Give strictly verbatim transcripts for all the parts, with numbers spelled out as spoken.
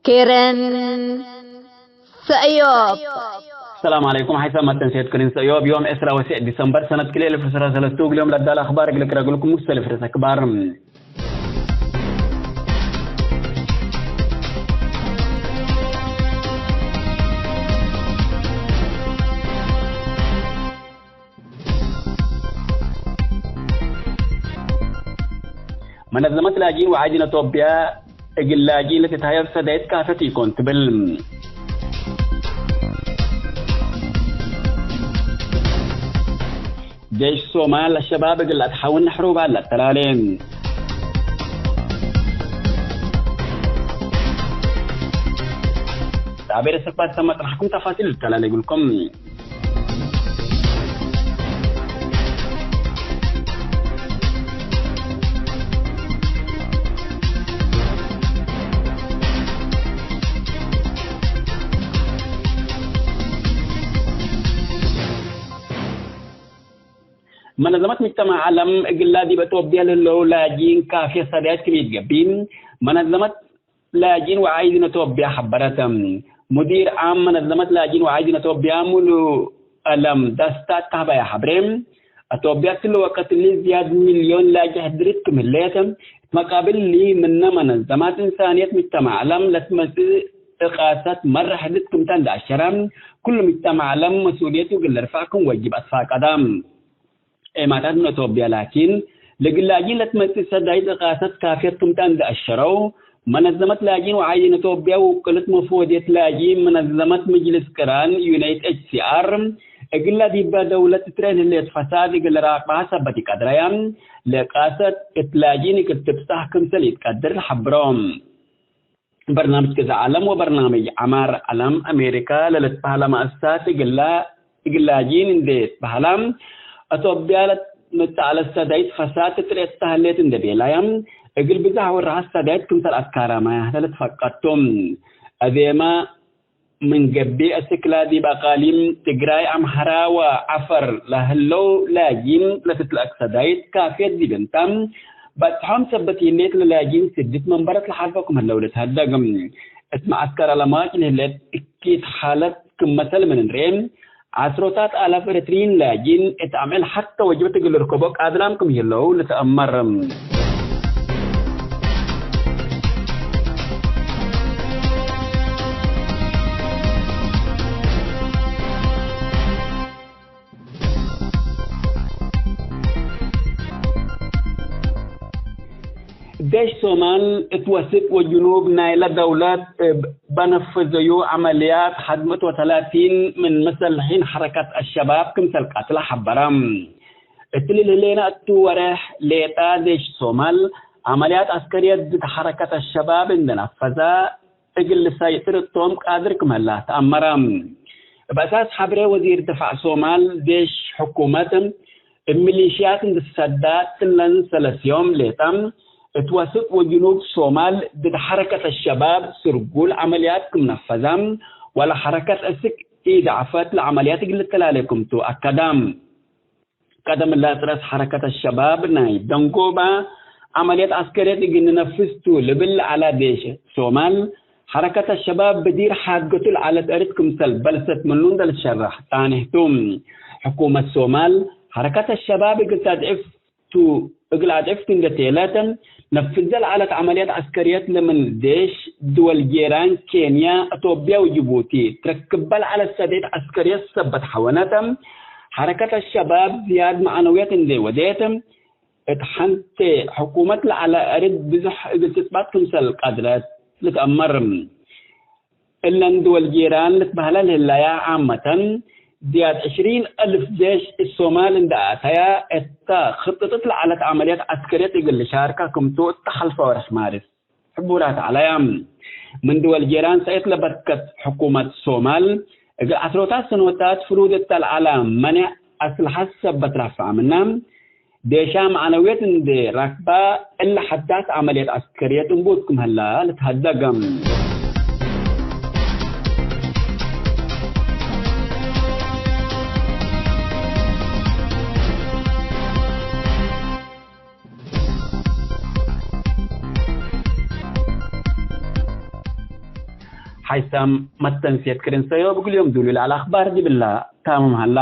ክርን ሰእዮብ። ሰላም ዐለይኩም። ሐይሰ መተንሴት ክርን ሰእዮብ ዮም ዕስራ ወስዕ ዲሰምበር ሰነት ክልኤ እልፍ ወዕስራ ወሰለስቱ እግል ዮም ለዳለ አኽባር እግል ክረግልኩም ሙሰልፍ ርዕሰ አክባር። መነዘመት ላጅኢን ወዓይዲን አቶብያ እግል ላጅኢን ለትትሀየብ ሰዳይት ካፈት ኢኮን ትብል። ዴሽ ሶማል ለሸባብ እግል ለአትሓውን ሕሩብ ለአተላሌ። ጣቤ ለሰባት ሰመ ጥናሕኩም ተፋሲል ልተላሌ እግልኩም። መነዘመት ምጅተማዕ ዐለም እግላ ዲብ አቶብያ ለህለው ላጅኢን ካፍየት ሰዳይት ክም ኢትገብእ፣ መነዘመት ላጅኢን ወዓይዲን አቶብያ ሐበረት። ሙዲር ዓም መነዘመት ላጅኢን ወዓይዲን አቶብያ ሙሉ አለም ደስታ ተህበያ ሐብሬ፣ አቶብያ እትሊ ወቀት እሊ ዝያድ ሚልዮን ላጅእ ሕድርት ክም ህሌት፣ እት መቃብል እሊ ምነ መነዘማት እንሳንየት ምጅተማዕ ዐለም ለትመጽእ እቃሰት መረ ሕድርት ክምተ እንደ አሸረ፣ ኩሉ ምጅተማዕ ዐለም መስኡልየቱ እግል ልርፈዕ ክም ወጅብ አትፋቀዳ። ዔማታት ምን አቶብያ ላኪን፣ ለእግል ላጅኢን ለትመጽእ ሰዳይት እቃሰት ካፍየት ክምተ እንዴ አሸረው፣ መነዘመት ላጅኢን ወዓይዲን አቶብያ ውቅልት መፍወድየት ላጅኢን መነዘመት ምጅልስ ቅራን፣ ዩ ኤን ኤች ሲ አር፣ እግለ ዲበ ደውለት ትትረኤ ለህሌት ፈሳድ እግል ለራቅበሃ ሰበት ኢቀድረየ፣ ለእቃሰት እት ላጅኢን እግል ትብጸሕ ክምሰል ኢትቀድር ለሐብሮ። በርናምጅ ግዛእ ዐለም ወበርናምጅ ዐማር ዐለም አሜሪካ ለልትበሀለ መአሰሳት እግላ፣ እግል ላጅኢን እንዴ ትበሀላ፣ አቶብያ ለትመጽእ ዐለ ሰዳይት ፈሳድ ትትርኤ እተ ህሌት እንዴ ቤላያ፣ እግል ብዘሕ ወረሓት ሰዳይት ክምሰል አትካራማያ ለልትፈቀድ ቱ። አዜመ ምን ገብእ፣ አስክላ ዲብ አቃሊም ትግራይ፣ አምሐራ ወዐፈር ለህለው ላጅኢን ለትትለአክ ሰዳይት ካፍየት ዲብ እንተ፣ በጽሖም ሰበት ህሌት ለላጅኢን ስድት መንበረት ለሐልፈ ክም ህለው ልትሀደግ። እት መዐስከር አለማጅ ለህሌት እኪት ሓለት ክም መሰል ምን እንርኤ፣ ዐስሮታት አላፍ ኤረትርዪን ላጅኢን እት አምዕል ሐተ ወጅበት እግል ልርከቦ ቃድራም ክም ህለው ልትአመር። ዴሽ ሶማል እት ወስጥ ወጅኑብ ናይለ ደውለት እብ በነፈዘዩ ዐመልያት ሐድመት ወተላቲን ምን መሰልሒን ሐረከት አሸባብ ክምሰል ቀትለ ሐበረ። እትሊ ለህሌነ እቱ ወሬሕ ሌጣ ዴሽ ሶማል ዐመልያት ዐስከርየት ድድ ሐረከት አሸባብ እንዴ ነፈዘ፣ እግል ልሰይጥር እቶም ቃድር ክም ህላ ተአመረ። እብ አሳስ ሐብሬ ወዚር ድፋዕ ሶማል፣ ዴሽ ሕኩመት እብ ሚሊሽያት እንዴ ትሰዳ እትለን ሰለስ ዮም ሌጠ፣ እት ወስጥ ወጅኑብ ሶማል ድድ ሐረከት አሸባብ ስርጉል ዐመልያት ክም ነፈዘ፣ ወለሐረከት እስክ ኢደዐፈት ለዐመልያት እግል ልተላሌ ክምቱ አከደ። ቀደም እለ አጥረስ ሐረከት አሸባብ ናይ ደንጎባ ዐመልየት ዐስከርየት እግል ንነፍዝ ቱ ልብል ለዐለ ዴሽ ሶማል፣ ሐረከት አሸባብ ብዲር ሓገቱ ለዐለት አርድ ክምሰል በልሰት ምኑ እንዴ ልትሸረሕ ጻኔሕ ቱ። ሕኩመት ሶማል፣ ሐረከት አሸባብ እግል ተድዕፍ ቱ፣ እግል አድዕፍቱ እንዴ ቴለት፣ ነፍዘ ለዐለት ዐመልያት ዐስከርየት ለምን ዴሽ ድወል ጄራን ኬንያ፣ አቶብያ ወጅቡቲ ትረክበ ለዐለት ሰዴት ዐስከርየት ሰበት ሐወነት፣ ሐረከት አሸባብ ዝያድ መዕነውየት እንዴ ወዴት፣ እት ሐንቴ ሕኩመት ለዐለ አርድ ብዞሕ እግል ትጽባጥ ክምሰል ቀድረት ልትአመር። እለን ድወል ጄራን ልትበህለ ለህለያ ዓመተን፣ ዝያድ ዕሽሪን አልፍ ዴሽ እት ሶማል እንዴ አተያ፣ እተ ክጥጥት ለዐለት ዐመልያት ዐስከርየት እግል ልሻርካ ክምቱ እተ ሐልፈ ወርሕ ማርስ ሕቡራት ዐለያ። ምን ድወል ጄራን ሰእየት ለበትከት ሕኩመት ሶማል፣ እግል ዐስሮታት ሰኖታት ፍሩድ እተ ለዐለ መኔዕ አስልሐት ሰበት ረፍዐ ምነ፣ ዴሻ መዕነውየት እንዴ ረክበ፣ እለ ሐዳስ ዐመልየት ዐስከርየት እንቡት ክም ሀላ ልትሀደግ። ሐይሳም መተንሴት ክርን ሰእዮብ እግል ዮም ዱሉይ ለዐለ አኽባር ዲብላ ታምም ሀላ።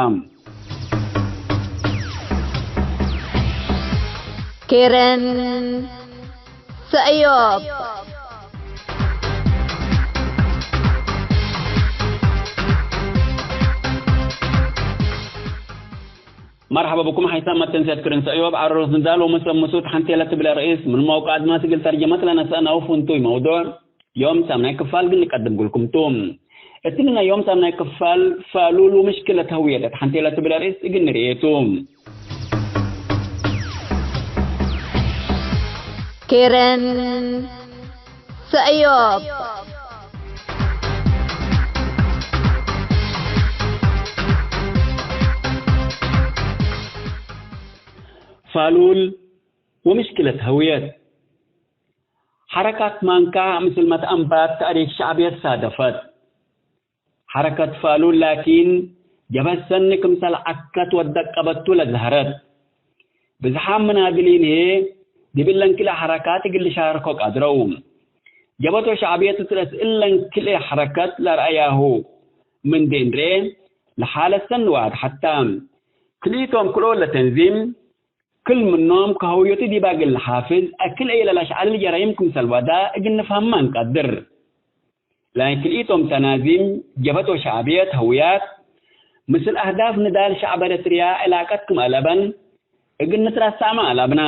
ክርን ሰእዮብ። መርሐበ ብኩም ሐይሳም መተንሴት ክርን ሰእዮብ። ዐሮስ ንዳል ወመሰምሱት ሐንቴ ለትብል ርእስ ምን መውቀዕ አድማስ እግል ተርጀመት ለነሰእናሁ ፍንቱይ መውዱዕ ዮም ሳምናይ ክፋል እግል ንቀድም እግልኩም ቱ። እትንና ዮም ሳምናይ ክፋል ፋሉል ወምሽክለት ሀውየት እት ሐንቴ ለትብል ርእስ እግል ንርኤ ቱ። ክርን ሰእዮብ። ፋሉል ወምሽክለት ሀውየት። ሐረካት ማንካዕ ምስል መትአንባት ተእሪክ ሸዕብየት ሳደፈት። ሐረከት ፋሉል ላኪን፣ ጀብሀት ሰኒ ክምሰል ዐከት ወደቀበቱ ለዘሀረት። ብዝሓም ምናድሊን ህዬ፣ ዲብ እለን ክልኤ ሐረካት እግል ልሻርኮ ቀድረው። ጀብሀት ወሸዕብየት እት ረአስ እለን ክልኤ ሐረከት ለረአያሁ ምንዴ እንርኤ፣ ለሓለት ሰኒ ወአድሐት ተ። ክልኢቶም ክልኦት ለተንዚም፣ ክል ምኖም ከሀውየቱ ዲበ እግል ለሓፍዝ፣ አክል እለ ለአሽዐልል ጀራይም ክምሰል ወዳ እግል ንፍሀመ እንቀድር። ላኪን ክልኢቶም ተናዚም ጀብሀት ወሸዕብየት ሀውያት፣ ምስል አህዳፍ ንዳል ሸዕብ ኤረትርያ ዕላቀት ክም አለበን እግል ንትረሰዕመ አለብነ።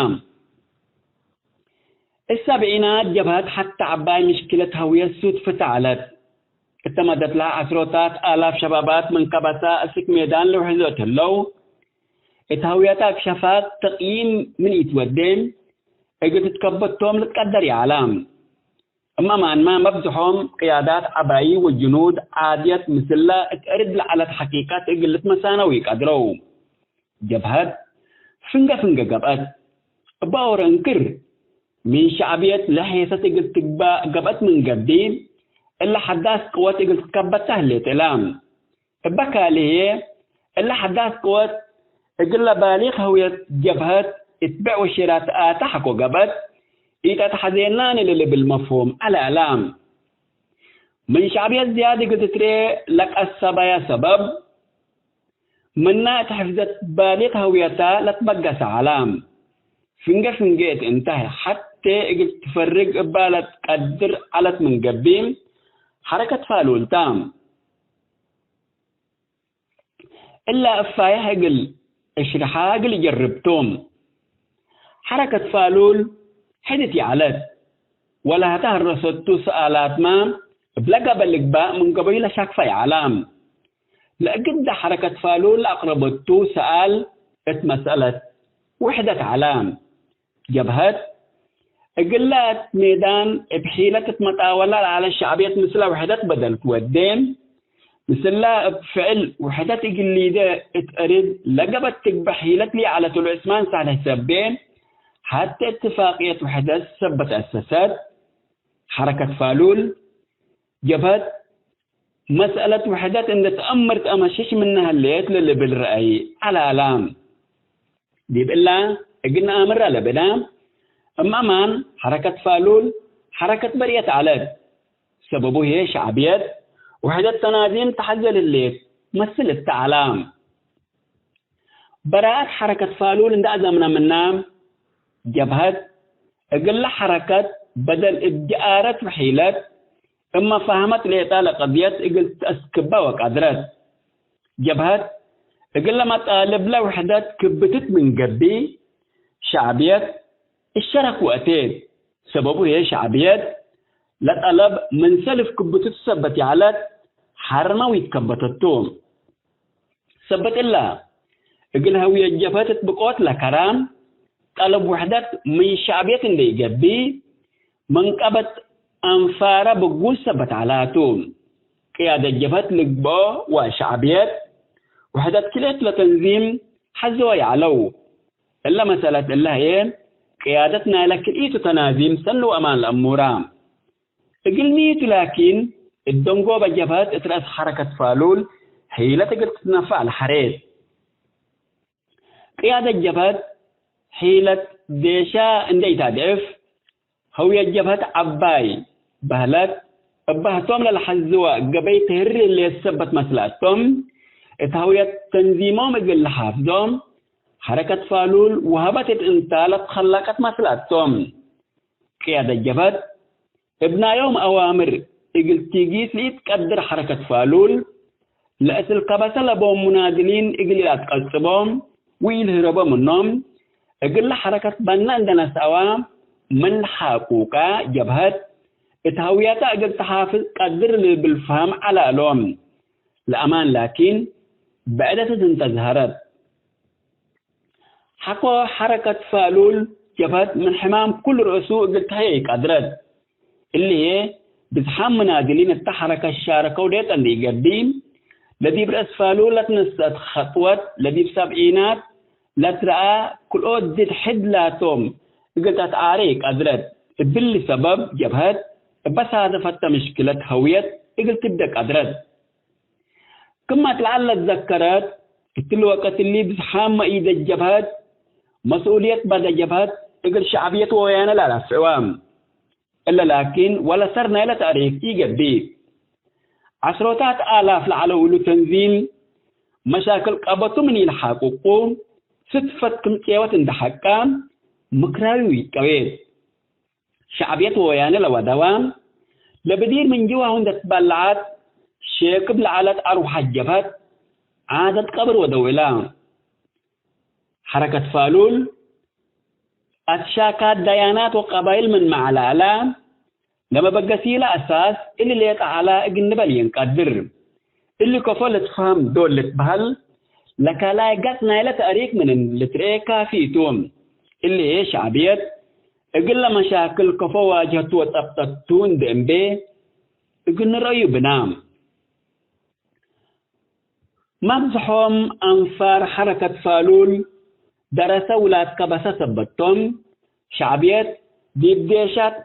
እሰብዒናት ጀብሀት ሐቴ ዐባይ ምሽክለት ሀውየት ሱድፍተ ዐለት። እተ መደት ለሀ ዐስሮታት አላፍ ሸባባት መንቀበተ አስክ ሜዳን ልውሕዞ እት ህለው፣ እት ሀውየተ አክሸፋት ተቅዪም ምን ኢትወዴ፣ እግል ትትከበቶም ልትቀደር ይዐለ። እም አማንመ መብዝሖም ቅያዳት ዐባዪ ወጅኑድ ዓድየት ምስለ እት እርድ ለዐለት ሐቂቀት እግል ልትመሳነው ኢቀድረው። ጀብሀት ፍንገ ፍንገ ገብአት። እበ ኦሮ እንክር ምን ሸዕብየት ለሔሰት እግል ትግባእ ገብአት ምን ገብእ፣ እለ ሐዳስ ቅወት እግል ትትከበታ ህሌት እለ። እበ ካልእ ህዬ፣ እለ ሐዳስ ቅወት እግለ ባሊቅ ሀውየት ጀብሀት እትብዕ ወሽራት አተ ሐቆ ገብአት፣ ኢተትሐዜናኒ ለልብል መፍሁም ዐለ እለ። ምን ሸዕብየት ዝያድ እግል ትትርኤ ለቀሰበያ ሰበብ፣ ምና እት ሕፍዘት ባሊቅ ሀውየታ ለትበገሰ ዐለ። ፍንጌ ፍንጌ እት እንተ ሐቴ እግል ትፈርግ እባ ለትቀድር ዐለት ምን ገብእ፣ ሐረከት ፋሉል ተ። እለ እፋይሕ እግል እሽርሓ እግል እጀርብ ቱ። ሐረከት ፋሉል ሕድ ቲ ዐለት፣ ወለሀተ ሀረሰቱ ሰኣላትመ እብለ ገበ ልግባእ ምን ገበዩ ለሻክፈ ይዐለ። ለእግደ ሐረከት ፋሉል ለአቅረበቱ ሰኣል እት መስአለት ውሕደት ዐለ። ጀብሀት፣ እግለ እት ሜዳን እብ ሒለት እት መጣወላ ለዐለ ሸዕብየት ምስለ ውሕደት በደል ትወዴ፣ ምስለ እብ ፍዕል ውሕደት እግል ሊዴ እት እርድ ለገበት ትግበእ ሒለት ለዐለት እሉ ዑስማን ሳልሕ ሰቤ፣ ሐቴ እትፋቅየት ውሕደት ሰበት አሰሰት። ሐረከት ፋሉል፣ ጀብሀት፣ መስአለት ውሕደት እንዴ ተአምር ተአመሽሽ ምነ ህሌት ለልብል ረአይ ዐለ እለ። ዲብ እለ እግል ነአምር አለብነ፣ እም አማን ሐረከት ፋሉል ሐረከት በርየት ዐለት። ሰበቡ ህዬ ሸዕብየት ውሕደት ተናዚም ተሐዘል ህሌት መስል እተ ዐለ። በራአት ሐረከት ፋሉል እንዴ አዘምነ ምነ፣ ጀብሀት እግለ ሐረከት በደል እብ ጀአረት ወሒለት እብ መፋህመት ሌጠ ለቀድየት እግል ተአስክበ ወቀድረት። ጀብሀት እግለ መጣልብ ለውሕደት ክብትት ምን ገብእ፣ ሸዕብየት እሸረክ ወአቴት። ሰበቡ ህዬ ሸዕብየት ለጠለብ ምን ሰልፍ ክብትት ሰበት ይዐለት ሐርመ ወኢትከበተቱ። ሰበት እለ፣ እግል ሀውየት ጀብሀት እት ብቆት ለከራም ጠለብ ውሕደት ምን ሸዕብየት እንዴ ኢገብእ፣ መንቀበት አንፋረ ብጉስ ሰበት ዐላቱ። ቅያደት ጀብሀት ልግበኦ ወሸዕብየት ውሕደት ክልኤቱ ለተንዚም ሐዘወ ይዐለው። እለ መሰለት እለ ህዬ፣ ቅያደት ናይለ ክልኢቱ ተናዚም ሰኒ ወአማን ለአሙራ። እግልሚ ቱ ላኪን፣ እት ደንጎበ ጀብሀት እት ረአስ ሐረከት ፋሉል ሒለት እግል ትትነፈዕ ለሐሬት። ቅያደት ጀብሀት ሒለት ዴሻ እንዴ ኢታድዕፍ፣ ሀውየት ጀብሀት ዐባይ በህለት፣ እባህቶም ለለሐዝወ ገበይ ትህሪ ህሌት ሰበት መስለአቶም፣ እት ሀውየት ተንዚሞም እግል ለሓፍዞ፣ ሐረከት ፋሉል ወሀበት እት እንታ ለትከለቀት መስለአቶም። ቅያደት ጀብሀት እብ ናዮም አዋምር እግል ቲጊስ ለኢትቀድር ሐረከት ፋሉል፣ ለእስል ከበሰ ለቦም ሙናድሊን እግል ኢለአትቀጽቦ ወኢልህረቦ ምኖም፣ እግለ ሐረከት በነ እንዴ ነስአወ፣ ምን ለሓቁቀ ጀብሀት እት ሀውየተ እግል ተሓፍዝ ቀድር ልብል ፈሀም ዐለ እሎም። ለአማን ላኪን፣ ብዕደት እት እንተ ዝሀረት። ሐቆ ሐረከት ፋሉል ጀብሀት ምን ሕማም ኩል ርእሱ እግል ተህዬ ኢቀድረት። እሊ ህዬ፣ ብዝሓም ምናድሊን እተ ሐረከት ሻረከው ሌጠ እንዴ ኢገብእ፣ ለዲብ ረአስ ፋሉል ለትነሰአት ኸጥወት ለዲብ ሰብዒናት ለትረአ ክልኦት ድድ ሕድ ላቶም እግል ተትዓሬ ኢቀድረት። እብሊ ሰበብ ጀብሀት እበ ሳደፈተ ምሽክለት ሀውየት እግል ትብዴ ቀድረት። ክመ እት ለዐል ለትዘከረት፣ እትሊ ወቅት እሊ ብዝሓም መኢደት ጀብሀት፣ መስኡልየት በደ ጀብሀት እግል ሸዕብየት ወወያነ ለአዳፍዕወ። እለ ላኪን፣ ወለ ሰር ናይለ ተእሪክ ኢገብእ። ዐስሮታት አላፍ ለዐለው እሉ ተንዚም፣ መሻክል ቀበቱ ምን ኢለሓቅቁ፣ ስድፈት ክም ጼወት እንዴ ሐቀ፣ ምክራዩ ኢቀቤት። ሸዕብየት ወወያነ ለወደዋ፣ ለብዲር ምን ጅዋሁ እንዴ ትበለዐት፣ ሼክብ ለዐለት አርወሐት ጀብሀት፣ ዓደት ቀብር ወደው እላ። ሐረከት ፋሉል፣ አትሻካት ደያናት ወቀባይል ምን መዐላላ፣ ለመበገሲለ አሳስ እሊ ሌጠ ዐላ እግል ንበል ኢንቀድር። እሊ ከፎ ልትፈሀም ዶል ልትበህል፣ ለካላይ ገጽ ናይለ ተእሪክ ምን ልትርኤ ካፊ ቱ። እሊ ህዬ ሸዕብየት እግለ መሻክል ከፎ ዋጅሀቱ ወጸብጠቱ እንዴ እንቤ እግል ንረአዩ ብና። መብዝሖም አንፋር ሐረከት ፋሉል ደረሰ ውላድ ከበሰ ሰበት ቶም፣ ሸዕብየት ዲብ ዴሻት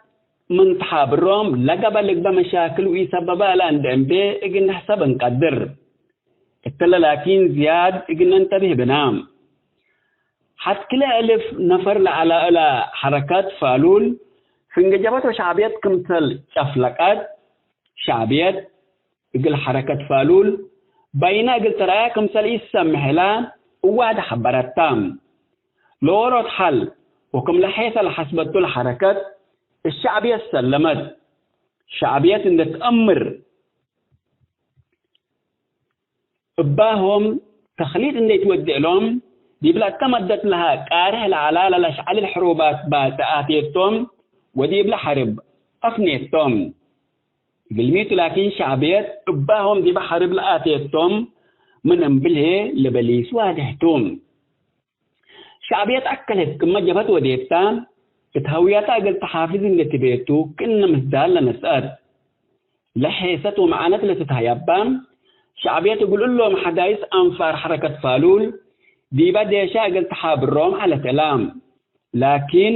ምን ተሓብሮም ለገበ ልግበእ መሻክል ወኢሰበበ እለ እንዴ እንቤ እግል ንሕሰብ እንቀድር። እትለ ላኪን ዝያድ እግል ነንተብህ ብና። ሐት ክልኤ እልፍ ነፈር ለዐለ እለ ሐረከት ፋሉል ፍንጌ ጀብሀት ወሸዕብየት ክምሰል ጨፍለቀት፣ ሸዕብየት እግል ሐረከት ፋሉል በይነ እግል ትረአ ክምሰል ኢትሰምሕ እለ እዋደ ሐበረታ። ለዎሮት ሐል ወክም ለሔሰ ለሐስበቱ ለሐረከት እሸዕብየት ሰለመት። ሸዕብየት እንዴ ትአምር እባሆም ተክሊጥ እንዴ ትወዴ እሎም፣ ዲብለ እተ መደት ለሀ ቃርሕ ለዐላ ለለአሽዐልል ሕሩባት ባጽዕ አቴቶም ወዲብለ ሐርብ አፍኔቶም። እግልሚቱ ላኪን ሸዕብየት እባሆም ዲበ ሐርብ ለአቴቶም ምን እምብል ህዬ ለበሊስ ዋድሕ ቱ። ሸዕብየት አከለት ክመ ጀብሀት ወዴታ፣ እት ሀውየታ እግል ተሓፍዝ እንዴ ትቤ ቱ ክእነ ምስዳል ለነስአት። ለሔሰት ወመዓነት ለትትሀየባ፣ ሸዕብየት እግል እሎም ሐዳይስ አንፋር ሐረከት ፋሉል ዲበ ዴሻ እግል ተሓብሮም ዐለት እላ። ላኪን፣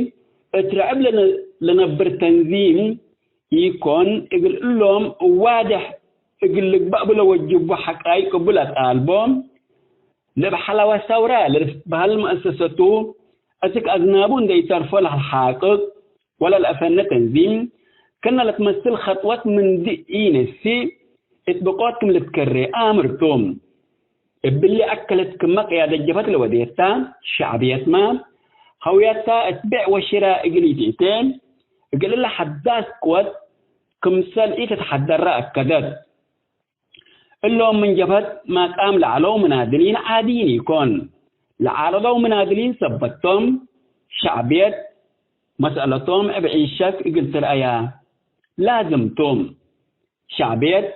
እት ርዕብ ለነ-፣ ለነብር ተንዚም ኢኮን፣ እግል እሎም ዋድሕ እግል ልግበእ ብሎ ወጅቡ ሐቃይቅ እቡ ለጣልቦ፣ ለእብ ሐላወ ሰውረ ለልትበህል መአሰሰቱ፣ አስክ አዝናቡ እንዴ ኢተርፎ ለሐልሓቅቅ ወለልአፈነ ተንዚም፣ ክእነ ለትመስል ኸጥወት ምንዲ ኢነስእ፣ እት ብቆት ክም ልትከሬ አምር ቱ። እብሊ አከለት ክመ ቅያደት ጀብሀት ለወዴታ ሸዕብየትመ፣ ሀውየታ እት ቤዕ ወሽረ እግል ኢትእቴ፣ እግል እለ ሐዳስ ቅወት ክምሰል ኢትትሐደረ አከደት። እሎም ምን ጀብሀት መቃም ለዐለው ምናድሊን ዓድይን ኢኮን። ለዓረደው ምናድሊን ሰበት ቶም፣ ሸዕብየት መስአለቶም እብ ዒሸክ እግል ትርአያ ላዝም ቱ። ሸዕብየት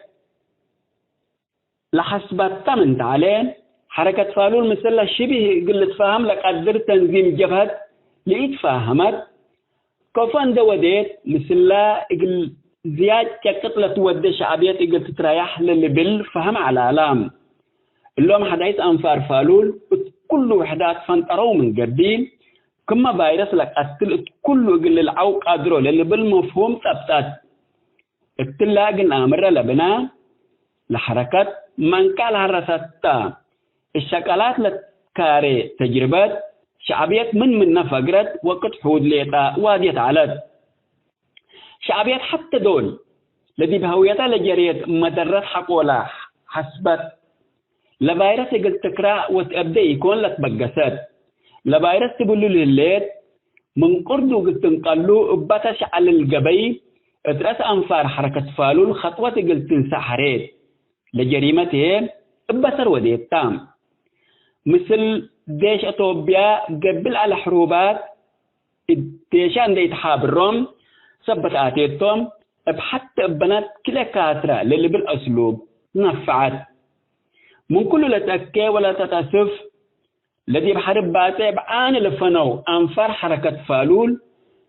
ለሐስበተ ምን ተዐለ፣ ሐረከት ፋሉል ምስለ ሽብህ እግል ልትፋሀም ለቀድር ተንዚም ጀብሀት ለኢትፋሀመት፣ ከፎ እንዴ ወዴት፣ ምስለ እግል ዝያድ ጨቅጥ ለትወዴ ሸዕብየት እግል ትትረያሕ ለልብል ፈሀም ዐላላ። እሎም ሐዳይስ አንፋር ፋሉል እት ኩሉ ውሕዳት ፈንጠረው ምን ገብእ፣ ክመ ቫይረስ ለቀትል እት ኩሉ እግል ልልዐው ቀድሮ ለልብል መፍሁም ጸብጠት። እትለ እግል ነአምረ ለብነ፣ ለሐረከት መንቀዕ ለሀረሰተ እሸቀላት ለትካሬ ተጅርበት ሸዕብየት ምን ምነ ፈግረት ወቅት ሑድ ሌጠ ዋድየት ዐለት። ሸዕብየት ሐቴ ዶል ለዲብ ሀውየተ ለጀሬት መደረት ሐቆላ ሐስበት። ለቫይረስ እግል ትክራዕ ወትአብዴ ኢኮን ለትበገሰት። ለቫይረስ ትብሉ ልህሌት፣ ምን ቅርዱ እግል ትንቀሉ እበ ተሽዐልል ገበይ፣ እት ረአስ አንፋር ሐረከት ፋሉል ኸጥወት እግል ትንሰእ ሐሬት። ለጀሪመት ህዬ እበ ሰር ወዴት ተ። ምስል ዴሽ አቶብያ ገብእ ለዐለ ሕሩባት፣ እት ዴሻ እንዴ ኢትሓብሮም ሰበት አቴቶም፣ እብ ሐቴ እበናት ክልኤ ካትረ ለልብል አስሉብ ትነፈዐት። ምን ኩሉ ለተአኬ ወለተአተአስፍ፣ ለዲብ ሐርብ ባጼ እብ ዓኒ ለፈነው አንፋር ሐረከት ፋሉል፣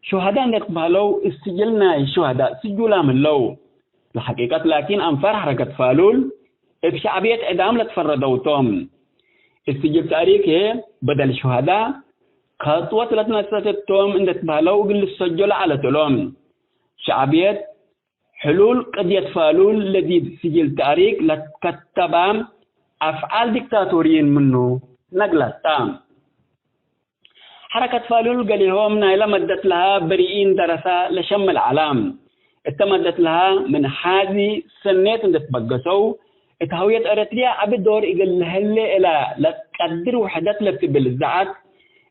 ሹሀዳ እንዴ ትበህለው፣ እት ስጅል ናይ ሹሀዳ ስጁላም ህለው። ለሐቂቀት ላኪን፣ አንፋር ሐረከት ፋሉል እብ ሸዕብየት ዕዳም ለትፈረደው ቶም። እት ስጅል ተእሪክ ህዬ፣ በደል ሹሀዳ፣ ከጥወት ለትነሰት እቶም እንዴ ትበህለው እግል ልሰጆ ለዐለት እሎም። ሸዕብየት ሕሉል ቅድየት ፋሉል ለዲብ ስጅል ተእሪክ ለትከተበ አፍዓል ዲክታቶርይን ምኑ ነግለት ተ። ሐረከት ፋሉል ገሌሆም ናይለ መደት ለሀ በርኢን ደረሰ ለሸምል ዐለ። እተ መደት ለሀ ምን ሐዚ ሰኔት እንዴ ትበገሰው፣ እት ሀውየት ኤረትርያ ዐቢ ዶር እግል ለህሌ እለ ለትቀድር ውሕደት ለትብል ዘዐት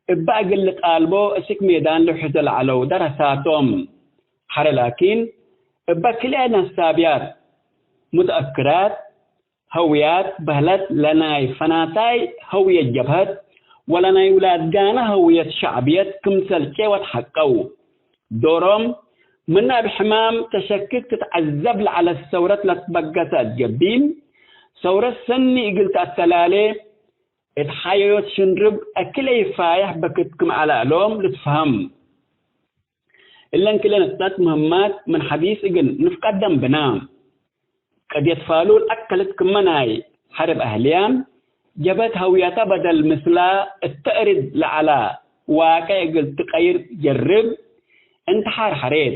እበ እግል ልጣልቦ እስክ ሜዳን ልውሕዞ ለዐለው ደረሳቶም። ሐረ ላኪን፣ እበ ክልኤ ነሳብያት ሙተአክራት፣ ሀውያት በህለት ለናይ ፈናታይ ሀውየት ጀብሀት ወለናይ ውላድ ጋነ ሀውየት ሸዕብየት ክምሰል ቄወት ሐቀው። ዶሮም፣ ምን እብ ሕማም ተሸክክ ትትዐዘብ ለዐለት ሰውረት ለትበገሰ እት ገብእ፣ ሰውረት ሰኒ እግል ተአተላሌ፣ እት ሐዮዮት ሽንርብ አክለ ይፋየሕ በክት ክም ዐለ እሎም ልትፈሀም። እለን ክለ ንቅጠት ምህማት ምን ሐዲስ እግል ንፍቀደም ብነ። ቅድየት ፋሉል አከለት ክመ ናይ ሐርብ አህልያም፣ ጀብህት ሀውየተ በደል ምስላ እተ እርድ ለዐለ ዋቅዕ እግል ትቀይር ጀርብ፣ እንትሓር ሐሬት።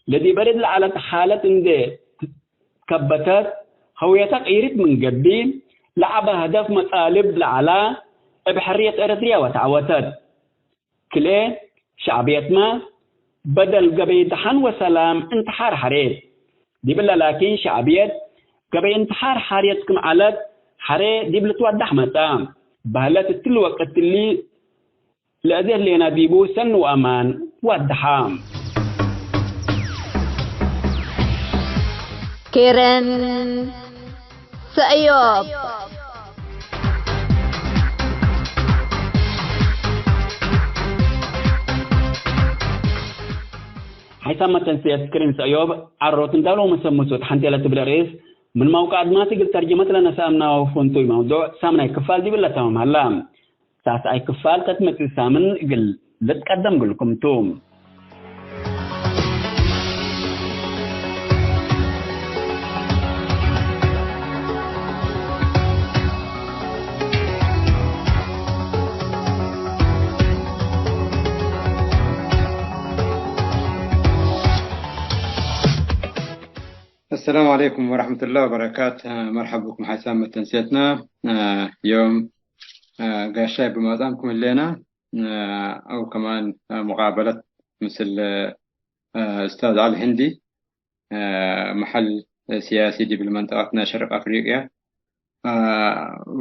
ለዲብ እርድ ለዐለት ሓለት እንዴ ትከበተት፣ ሀውየተ ቅይርት ምን ገብእ፣ ለዐበ ሀደፍ መጣልብ ለዐላ እብ ሕርየት ኤረትርያ ወተዐወተት። ክልኤ ሸዕብየትመ በደል ገበይ ደሐን ወሰላም እንትሓር ሐሬት። ዲብለ ላኪን ሸዕብየት ገበይ እንትሓር ሐርየት ክም ዐለት ሐሬ ዲብ ልትወዳሕ መጽአ። በህለት እትሊ ወቅት እሊ ለእዜ ህሌነ ዲቡ ሰኒ ወአማን ወአድሓ። ኬረን ሰእዮብ። ሓይሳም መተንስየት ክርን ሰእዮብ ዐሮት እንዳ ሎሚ ሰሙሱት ሐንቴ ለትብል ርእስ ምን መውቀዕ አድማስ እግል ተርጀመት ለነሰአምናሁ ፍንቱይ መውዱዕ ሳምናይ ክፋል ዲብለ ተማም ሀላ። ሳስኣይ ክፋል ተትመጽእ ሳምን እግል ልትቀደም እግልኩም ቱ። السلام عليكم ورحمة الله وبركاته. مرحبا بكم حسام متنسيتنا. آه، يوم آه، ጋሻይ ብማጽአምኩም ህሌነ፣ አ፣ አው ከማን፣ አ፣ ሙቃበለት ምስል፣ አ፣ እስታዝ ዐሊ ህንዲ፣ አ፣ መሐል ሲያሲ ዲብ መንጠቀትና ሸርቅ አፍሪቅያ፣ አ፣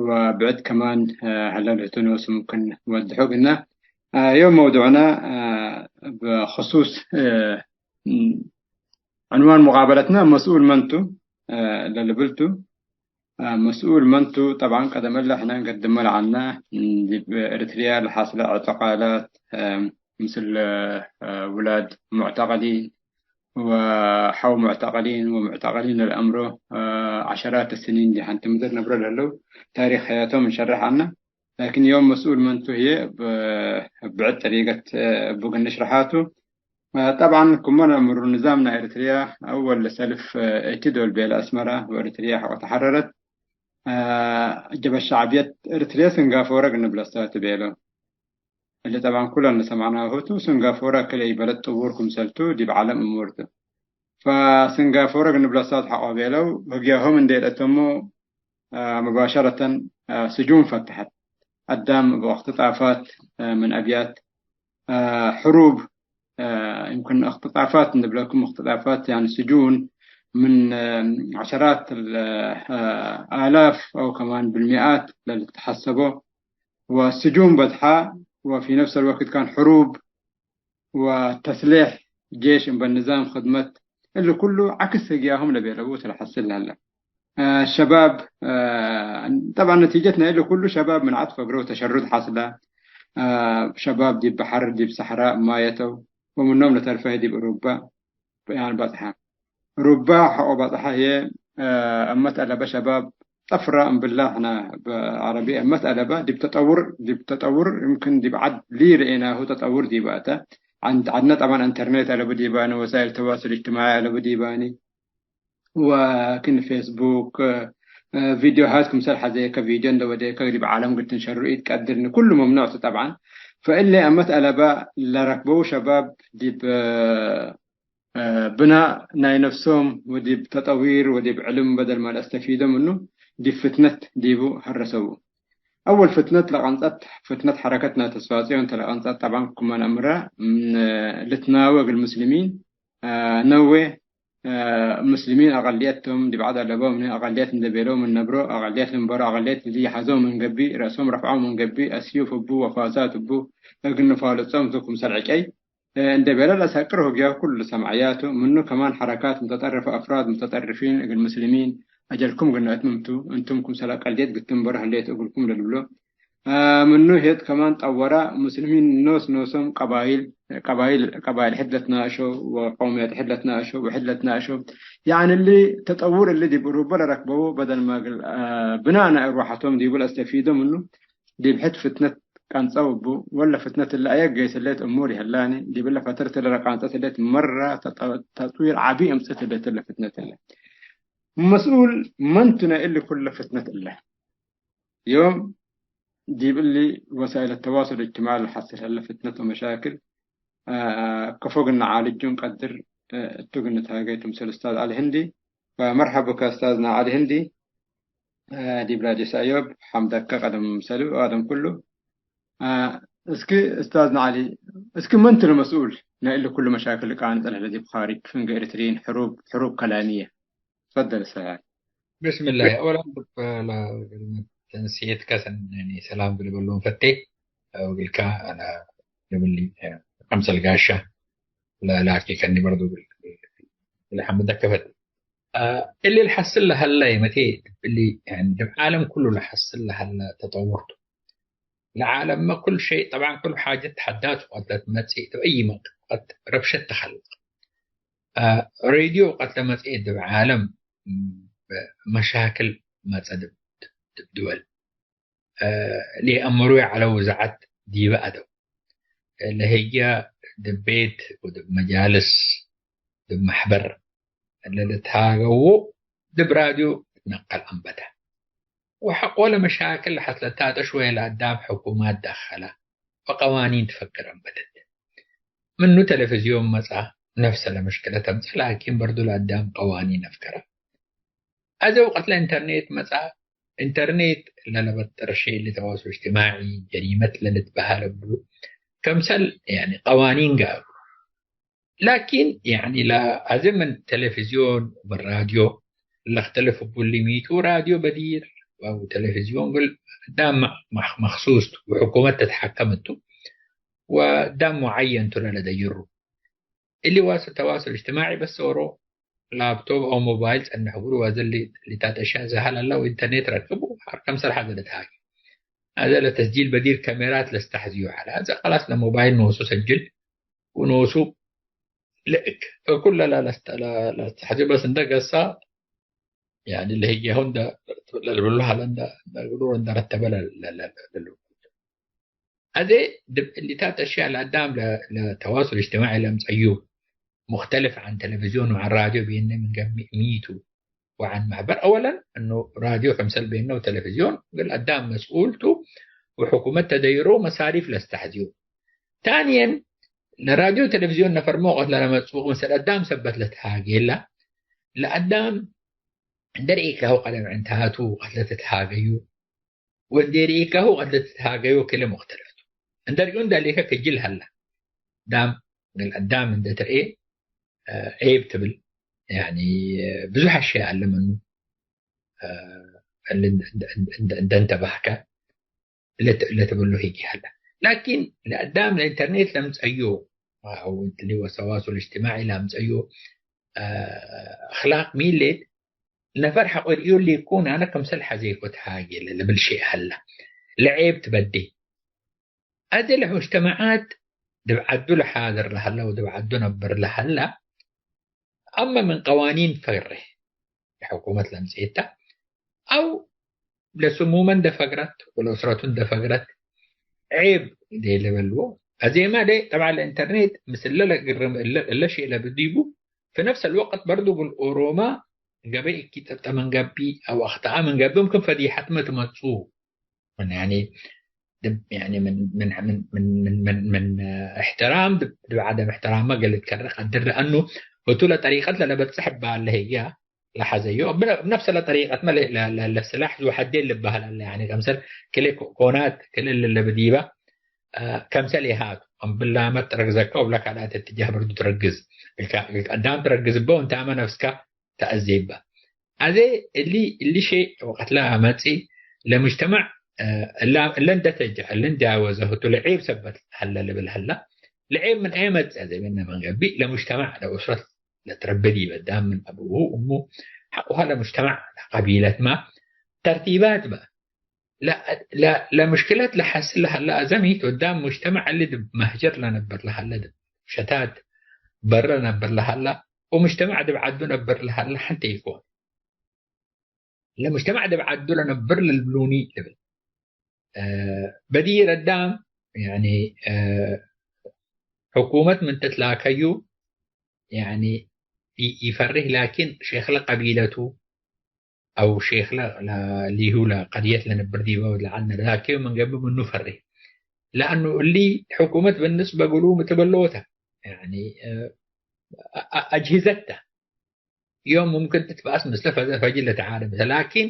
ወብዕድ ከማን፣ አ፣ ሀለ ልህቱ ኖሱ ሙምክን ወድሑ ግና፣ አ፣ ዮም መውዱዕና፣ አ፣ ብክሱስ፣ አ፣ ም፣ ዕንዋን ሙቃበለትና መስኡል መንቱ፣ አ፣ ለልብልቱ፣ አ፣ መስኡል መንቱ፣ ጠብዓን ቀደም እለ ሕነ እንገድመ ለዐልነ፣ ዲብ ኤሪትርያ ለሐስለ ዕዕትቃላት፣ አ፣ ምስል፣ አ፣ ውላድ ሙዕተቀሊን ወሐው ሙዕተቀሊን ወሙዕተቀሊን ለልአምሮ፣ አ፣ ዐሸራት ስኒን እንዴ ሐንቲ ምድር ነብሮ ለህለው ታሪክ ሐያቶም እንሸርሕ ዐልነ። ላኪን ዮም መስኡል መንቱ ህዬ ብ-፣ ብዕድ ጠሪቀት እቡ እግል ንሽርሓቱ። ጠብዓን ክመ ነአምሩ ንዛም ናይ ኤሪትርያ አወል ለሰልፍ እት ዶል ቤለ አስመረ ወኤሪትርያ ሐቆ ተሐረረት። አ፣ ጀብሀት ሸዕብየት ኤሪትርየ ስንጋፎረ እግል ንብለሰ ቱ ቤለው። እሊ ጠብዓን ኩለን ለሰምዕናሁ ቱ፣ ስንጋፎረ ክልኤ በለድ ጥቡር ክምሰልቱ ዲብ ዐለም እሙር ቱ። ፈስንጋፎረ እግል ንብለሰ ቱ ሐቆ ቤለው፣ ህግያሆም እንዴ ለአተሙ አ፣ ሙባሸረተን፣ አ፣ ስጁን ፈተሐት። አዳም እብ እክትጣፋት፣ አ፣ ምን አብያት፣ አ፣ ሕሩብ፣ አ፣ ይምክን እክትጣፋት እንብለኩም፣ እክትጣፋት ያኒ ስጁን፣ ምን ዐሸራት አላፍ አው ከማን ብልሚኣት ለልትሐሰቦ ወስጁን በዝሐ ወፊ ነፍስ አልወቅት ካን ሕሩብ ወተስሌሕ ጄሽ እምበል ንዛም ክድመት እሊ ኩሉ ዐክስ ህግያሆም ለቤለቡ ተለሐስል ለሀለ። ሸባብ ጠብዓን ነቲጀት ናይ እሊ ኩሉ ሸባብ ምን ዐድ ፈግረው ተሸሩድ ሐስለ። ሸባብ ዲብ በሐር ዲብ ሰሐራ ማየተው ወምኖም ለተርፈ ዲብ እሩባ በጽሐ። ሩባ ሐቆ በጽሐ ህዬ እመት አለበ ሸባብ ጠፍራ እምብላ ሕነ በዐረቢ እመት አለበ ዲብ ተጠውር ዲብ ተጠውር እምክን ዲብ ዐድ ሊ ረኤናሁ ተጠውር ዲበ ተ። ዐድነ ጠባን ኢንተርኔት አለቡ ዲባኒ ወሳይል ተዋሱል እጅትማዒ አለቡ ዲባኒ። ወክን ፌስቡክ ቪዲዮሃት ክምሰል ሐዘየከ ቪዲዮ እንደ ወዴከ ዲብ ዓለም ግድ ትንሸሩ ኢትቀድርኒ ኩሉ መምኖዕ ቱ ጠብዓን። ፈእሌ አመት አለበ ለረክበው ሸባብ ዲብ ብናእ ናይ ነፍሶም ወዲብ ተጠዊር ወዲብ ዕልም በደል ማ ለአስተፊዶ ምኑ ዲብ ፍትነት ዲቡ ሀረሰቡ። አወል ፍትነት ለቀንጸት ፍትነት ሐረከት ናይ ተስፋጽዮን ተ ለቀንጸት ጠብዓን ክመ ነአምረ ልትናወ እግል ሙስሊሚን ነዌ ምስልሚን አቀልየት ቶም ዲብ ዐድ አለበው ምን አቀልየት እንዴ ቤለው ምን ነብሮ አቀልየት ልንበሮ አቀልየት እሊ ሐዘው ምን ገብእ ረአሶም ረፍዐው ምን ገብእ አስዩፍ እቡ ወፋሳት እቡ እግል ንፋልጾም ቱ ክምሰል ዕጨይ እንዴ ቤለ ለአሰቅር ሆግያሁ ኩሉ ሰምዐያቱ ምኑ ከማን ሐረካት ሙተጠርፈ አፍራድ ሙተጠርፊን እግል ምስልሚን አጀልኩም ግነ እትምም ቱ እንቱም ክምሰል አቀልየት ግትንበሮ ህሌት እግልኩም ለልብሎ ምኑ ህየት ከማን ጠወራ። ሙስሊሚን ኖስ ኖሶም ቀባይል ቀባይል ቀባይል ሕድ ለትናእሾ ወቀውምያት ሕድ ለትናእሾ ወሕድ ለትናእሾ። ያዕኒ እሊ ተጠውር እሊ ዲብ እሩበ ለረክበው በደል ማግል ብናእ ናይ እርዋሐቶም ዲቡ ለአስተፊዶ ምኑ ዲብ ሕድ ፍትነት ቀንጸው እቡ። ወለ ፍትነት እለ አየ ገይስ ህሌት እሙር ይህላኒ ዲብለ ፈትረት እለ ለቃንጸት ህሌት መራ ተጥዊር ዐቢ እምጽእት ህሌት እለ ፍትነት እለ። መስኡል መንቱ ናይ እሊ ኩለ ፍትነት እለ? ዮም ዲብ እሊ ወሳይል ተዋሱል እጅትማዒ ለሐስል ሀለ ፍትነት ወመሻክል ከፎ እግል ነዓልጁ እንቀድር እቱ እግል ንትሃጌ ክምሰል ኡስታዝ ዐሊ ህንዲ። ፈመርሐብ ብከ ኡስታዝና ዐሊ ህንዲ ዲብ ራድዮ ሰእዮብ። ሐምደከ ቀደም ምሰሉ አደም ኩሉ። እስኪ ኡስታዝና ዐሊ፣ እስኪ መንቱ ለመስኡል ናይ እሊ ኩሉ መሻክል ቃንጽ ለህለ ዲብ ካርጅ ፍንጌ ኤሪትሪን ሕሩብ ሕሩብ ከላሚየ? ትፈደል ኡስታዝ። ብስምላህ። አወለን ዲብ ተንስየትከ ሰኒ ሰላም እግል እበሎም ፈቴ። ወእግልከ አነ ልብሊ ከምሰል ጋሻ ለላኬከኒ በርዱ እግል ሐምደከ ፈቴ። እሊ ለሐስል ለሀለ መቴ እሊ ዲብ ዓለም ኩሉ ለሐስል ለሀለ ተጠውር ቱ። ለዓለምመ ኩል ሸይ ጠብዓን ኩሉ ሓጀት ሐዳት ወቀት ለትመጽእ ዲብ አይ መቅት ረብሸት ተኸልቅ። ሬድዮ ቀት ለመጽኤ ዲብ ዓለም መሻክል መጸ ዲብ ድወል ለአመሩ ዐለው ዘዐት ዲበ አደው። ለህየ ዲብ ቤት ወዲብ መጃልስ ዲብ መሕበር ለልትሃገዉ ዲብ ራድዮ ትነቀል አንበተ። ወሐቆ ለመሻክል ለሐስለታተ ሽወየ ለአዳም ሕኩማት ደከለ ወቀዋኒን ትፈክር አንበተት። ምኑ ተለፍዝዮን መጽአ ነፍሰ ለምሽክለት አምጽአ ላኪን በርዱ ለአዳም ቀዋኒን አፍከረ። አዜ ወቀት ለኢንተርኔት መጽአ። ኢንተርኔት ለለበጥር ሸይ እሊ ተዋሱል እጅትማዒ ጀሪመት ለልትበሀል እቡ። ከምሰል ያኒ ቀዋኒን ጋሩ። ላኪን ያኒ ለአዜ ምን ተለፍዝዮን ወምን ራድዮ ለክተልፍ እቡ እሊ ሚቱ ራድዮ በዲር ወተለፍዝዮን እግል አዳም መክሱስ ቱ ወሕኩመት ተትሐከም እቱ ወአዳም ሙዓየን ቱ ለለደይሩ። እሊ ዋስል ተዋሱል እጅትማዒ በሰ ዎሮ ላፕቶፕ አው ሞባይል ጸንሕ እግሉ ወአዜ እሊ ሊታት አሽያእ ዘሀል ሀላ ወኢንተርኔት ረክብ ወሐር ከምሰል ሐዘ ልትሃጌ። አዜ ለተስጂል በዲር ካሜራት ለስተሐዝዩ ዐለ። አዜ ከላስ ለሞባይል ኖሱ ሰጅል ወኖሱ ልእክ። እኩለ ለስተሐዝዩ በስ እንደ ገሳ ያኒ ለህዬሁ እንደ ለልብሉ ሀለ እንደ እግሉ እንደ ረተበ ለልብሉ። አዜ ዲብ እሊታት አሽያእ ለአዳም ለተዋሱል እጅትማዒ ለአምጸዩ ሙክተልፍ ዐን ተለፍዝዮን ወዐን ራድዮ ቤነ ምን ገብእ ሚ ቱ ወዐን መሕበር። አወለን እኑ ራድዮ ክምሰል ቤነ ወተለፍዝዮን እግል አዳም መስኡል ቱ ወሕኩመት ተደይሮ መሳሪፍ ለስተሐዝዩ። ታንየን ለራድዮ ወተለፍዝዮን ነፈር ሞቀት ለለመጽኡ ክምሰል አዳም ሰበት ለትሃጌላ ለአዳም እንደ ርኢካሁ ቀደም ዕንታቱ ቀት ለትትሃገዩ ወእንዴ ርኢካሁ ቀት ለትትሃገዩ ክለ ሙክተልፍ ቱ። እንደ ርኢዩ እንዳሌከ ክጅል ሀላ። ዳም እግል አዳም እንደ ትርኤ ዔብ ትብል። ያኒ ብዙሕ አሽያእ አለ ምኑ፣ እ፣ እንደ፣ እንደ፣ እንደ፣ እንደ እንተባህከ ለተ-፣ ለተበሎ ሄጌ ሀለ። ላኪን ለአዳም ለኢንተርኔት ለምጸዮ፣ አው እሊ ወሰዋሱል እጅትማዒ ለምጸዮ፣ እ፣ አኽላቅ ሚሌት ነፈር ሐቆ ርእዮ ሊኩን አነ ክምሰል ሐዜኮ ተሃጌ ለልብል ሼእ ሀለ። ለዔብ ትበዴ። አዜ ለሙጅተመዓት ድብ ዐዱ ለሓድር ለሀላ ወድብ ዐዱ ነብር ለሀላ፣ አመ ምን ቀዋኒን ፈግሬ፣ ለሕኩመት ለምጽኤታ፣ አው ለስሙመ እንደ ፈግረት ወለኡስረቱ እንደ ፈግረት፣ ዔብ እንዴ ልበልዎ። አዜመ ለ ጠብዓ ለኢንተርኔት ምስለ ለግርም እለ፣ እለ ሼእ ለብዲቡ፣ ፊ ነፍስ አልወቅት በርዱ እግል ኦሮማ ገበይ እኪ ጠብጠ ምን ገብእ አው አኽጠአ ምን ገብእ፣ ምክን ፈዲሐትመ ትመጽኡ። ምን ያኒ ድብ፣ ያኒ ምን፣ ምን፣ ምን፣ ምን፣ ምን፣ ምን፣ ምን እሕትራም ድብ፣ ድብ ዐደም እሕትራምመ ገሌ ትከረ ቀድር፣ ለአኑ ህቱ ለጠሪቀት ለለበጽሕ እባ ለህያ ለሐዘዮ፣ ብነ-፣ ብነፍሰ ለጠሪቀትመ ለ-፣ ለ-፣ ለ-፣ ለስላሕ ዙ ሐዴ ልበሀል አለ። ያኒ ከምሰል ክል ኮ-፣ ኮናት ክል እለ ለብዲበ፣ አ፣ ከምሰል ኢሃቱ፣ እምብላመ ትረግዘከ ወብለ ካልኣት እትጃህ ብርዱ ትረግዝ። እልካ፣ እልካ አዳም ትረግዝ እበ ወእንታመ ነፍስከ ተአዜ እበ። አዜ እሊ፣ እሊ ሼእ ወቀት ለአመጽእ ለሙጅተመዕ፣ እ፣ እላ-፣ እለ እንደ ተጀ-፣ እለ እንጃወዘ ህቱ ለዔብ ሰበት ሀለ ልብል ሀላ። ለዔብ ምን አየ መጽእ አዜ ምነ ምን ገብእ ለሙጅተመዕ ለኡስረት ለትረቤ ዲበ አዳም ምን አብሁ እሙ ሐቆሃ ለሙጅተመዕ ለቀቢለትመ ተርቲባትመ ለ-፣ ለ-፣ ለምሽክለት ለሐስል ለሀለ አዘሚት ወዳም ሙጅተመዕ እሊ ድብ መህጀር ለነብር ለሀለ ድብ ሸታት በረ ለነብር ለሀላ ወሙጅተመዕ ድብ ዐዱ ነብር ለሀለ ሐንቴ ኢኮን። ለሙጅተመዕ ድብ ዐዱ ለነብር ለልብሉኒ ልብል። እ፣ በዲር አዳም፣ ያኒ፣ እ፣ ሕኩመት ምን ትትላከዩ፣ ያኒ፣ ኢ-፣ ኢፈርህ፣ ላኪን ሼክለ ቀቢለቱ አው ሼክለ ለ-፣ ሊሁ ለቀድየት ለነብር ዲበ ወለዐል ነዳኬው ምን ገብእ ምኑ ፈርህ። ለአኑ እሊ ሕኩመት ብንስበ ግሉ ምትበሎተ፣ ያኒ፣ እ፣ አ-፣ አ-፣ አጅህዘት ተ። ዮም ሙምክን ትትበአስ ምስለ ፈዘ-፣ ፈጅር ለተዓረብ፣ ላኪን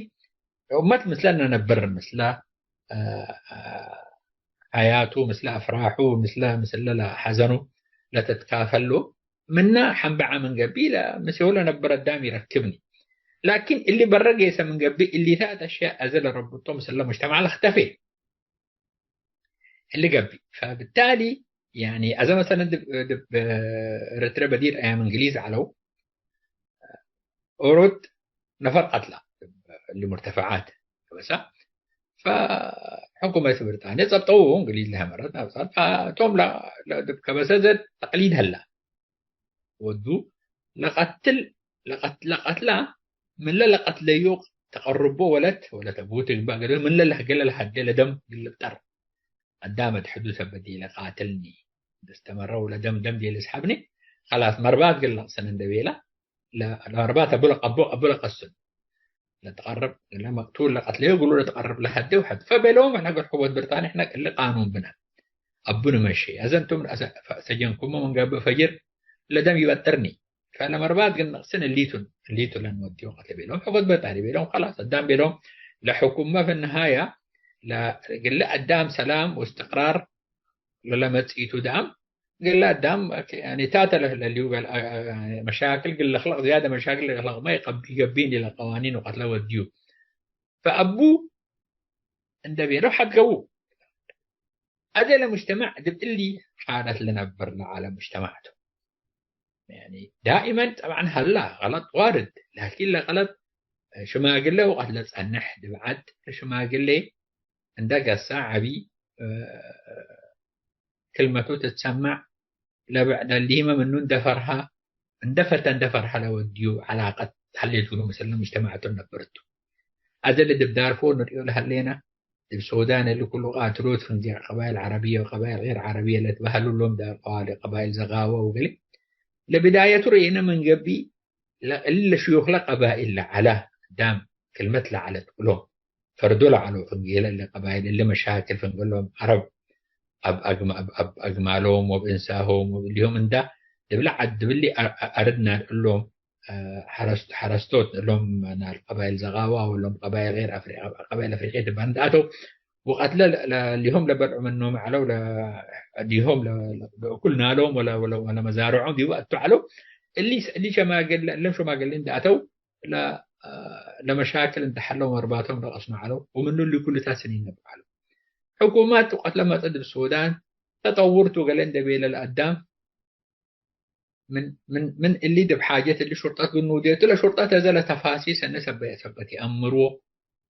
እመት ምስለ ነነብር፣ ምስለ፣ አ፣ አ፣ ሐያቱ፣ ምስለ አፍራሑ፣ ምስለ፣ ምስለ ለሐዘኑ ለተትካፈሉ፣ ምነ ሐንበዐ ምን ገብእ ለምሴሁ ለነብር አዳም ኢረክብኒ። ላኪን እሊ በረ ጌሰ ምን ገብእ፣ እሊታት አሽያእ አዜ ለረብጦ ምስለ ሙጅተማዕ ለክተፌ። እሊ ገብእ። ፈብታሊ፣ ያኒ፣ አዘ መሰለን ድብ፣ ድብ ኤረትርየ በዲር አያም እንግሊዝ ዐለው፣ ኦሮት ነፈር ቀትላ፣ እሊ ሙርተፈዓት በሳ፣ ፈሕኩመት ብርጣንየ ጸብጠው፣ እንግሊዝ ለሀመረት ናብሳት፣ ፈቶም ለ-፣ ለ-፣ ድብ ከበሰ ዘድ ተቅሊድ ሀላ። ወዱ ለቀትል፣ ለቀት-፣ ለቀትላ ምንለ ለቀትለዩ ተቀርቦ ወለት፣ ወለት አቡ ትግባእ ገደል ምንለ ለህ-፣ ገለ ለሀዴ ለደም ግልብጠር። አዳመ ተሐዱ ሰበት ኢለቃትልኒ። እስተመረ ወለደም ደም ዲየ ልስሐብኒ። ከላስ መርባት ግል ነቅሰን እንደ ቤላ። ለ-፣ ለመርባት አቡ ለቀቦ፣ አቡ ለቀስን። ለተቀርብ፣ ለመቅቱል ለቀትለዩ እግሉ ለተቀርብ ለሀዴ ወሐድ። ፈቤለዎም፣ እሕነ እግል ሕኩመት ብርጣንየ እሕነ እሊ ቃኑን ብነ። አቡ ንመሼ። አዘ እንቱም ረአሰ-፣ ፈ-፣ ሰጀንኩሙ ምን ገብእ ፈጅር ለደም ይበጥርኒ። ፈለመርባት ግን ነቅስን እሊቱን፣ እሊቱ ለንወድዮ ቀትለ ቤለዎም። ሕኩመት ብርጣንየ ቤለዎም፣ ከላስ አዳም ቤለዎም። ለሕኩመ ፍንሃያ፣ ለ-፣ እግለ አዳም ሰላም ወእስትቅራር ለለመጽኢቱ ዳም፣ እግለ አዳም፣ ያኒ፣ ታተ ለህ-፣ ለሊሁ ገል-፣ አ-፣ አ-፣ መሻክል እግል ለክለቅ፣ ዝያደ መሻክል ለክለቅ፣ ማ ይቀብ-፣ ይገብእኒ ለቀዋኒን ወቀትለ ወድዩ። ፈአቡ እንደ ቤለው ሐድገዉ። አዜ ለሙጅተማዕ ዲብ እሊ ሓለት ልነብር ለዐለ ሙጅተማዕ ቱ። ያኒ ዳኢመን ጠብዓን ሀላ ገለጥ ዋርድ፣ ላኪን ለገለጥ ሽማግሌ ወቀት ለጸንሕ ዲብ ዐድ ሽማግሌ እንደ ገሰ ዐቢ፣ እ፣ ክልመቱ ትትሰመዕ፣ ለብዕድ እሊህመ ምኑ እንደ ፈርሀ፣ እንደ ፈተ እንደ ፈርሀ ለወድዩ ዐላቀት ሀሌት እግሉ ምስል ሙጅተማዕ ቱ ነብር ቱ። አዜ ለዲብ ዳርፎር ንርእዮ ለሀሌነ፣ ዲብ ሱዳን እሊ ኩሉ ቃትሎት ፍንጌዕ ቀባይል ዐረብየ ወቀባይል ገይር ዐረብየ ለትበሀሉ እሎም ዳር ቀዋሊ ቀባይል ዘጋወ ወገሌ። ለብዳየቱ ርኢነ ምን ገብእ፣ ለ-፣ እሊ ለሽዩክለ ቀባይል ለዐለ አዳም ክልመት ለዐለት እሎም። ፈርዶ ለዐለው ፍንጌለ እለ ቀባይል እሊ መሻክል ፍንገሎም ዐረብ አብ አግማ-፣ አብ፣ አብ አግማሎም ወእብ እንሳሆም ወእብ እሊሆም እንዳ ዲብለ ዐድ ዲብሊ አ-፣ አ-፣ አርድ ናድ እሎም፣ አ፣ ሐረስ-፣ ሐረስቶት እሎም ናድ ቀባይል ዘጋዋ ወሎም ቀባይል ገይር አፍሪ-፣ ቀባይል አፍሪቅየት እባ እንዳ አተው ወቀትለ ለ-፣ ለ-፣ እሊሆም ለበልዑ ምኖም ዐለው ለ-፣ እሊሆም ለ-፣ ለ-፣ ለእኩል ናሎም ወለ-፣ ወለ-፣ ወለመዛርዖም ዲቡ አቱ ዐለው። እሊ፣ እሊ ሸማግል፣ እሎም ሸማግል እንዴ አተው ለ-፣ ለመሻክል እንዴ ሐለው መርባቶም ለቀስኖ ዐለው፣ ወምኑ እሊ ኩሉታት ስኒን ነብሮ ዐለው። ሕኩመት ወቀት ለመጸ ዲብ ሱዳን ተጠውርቱ ገሌ እንዴ ቤለ ለአዳም ምን፣ ምን፣ ምን እሊ ዲብ ሓጀት እሊ ሹርጠት ግኑዴቱ ለሹርጠት አዜ ለተፋሲል ሰኒ ሰበ-፣ ሰበት ይአምርዎ።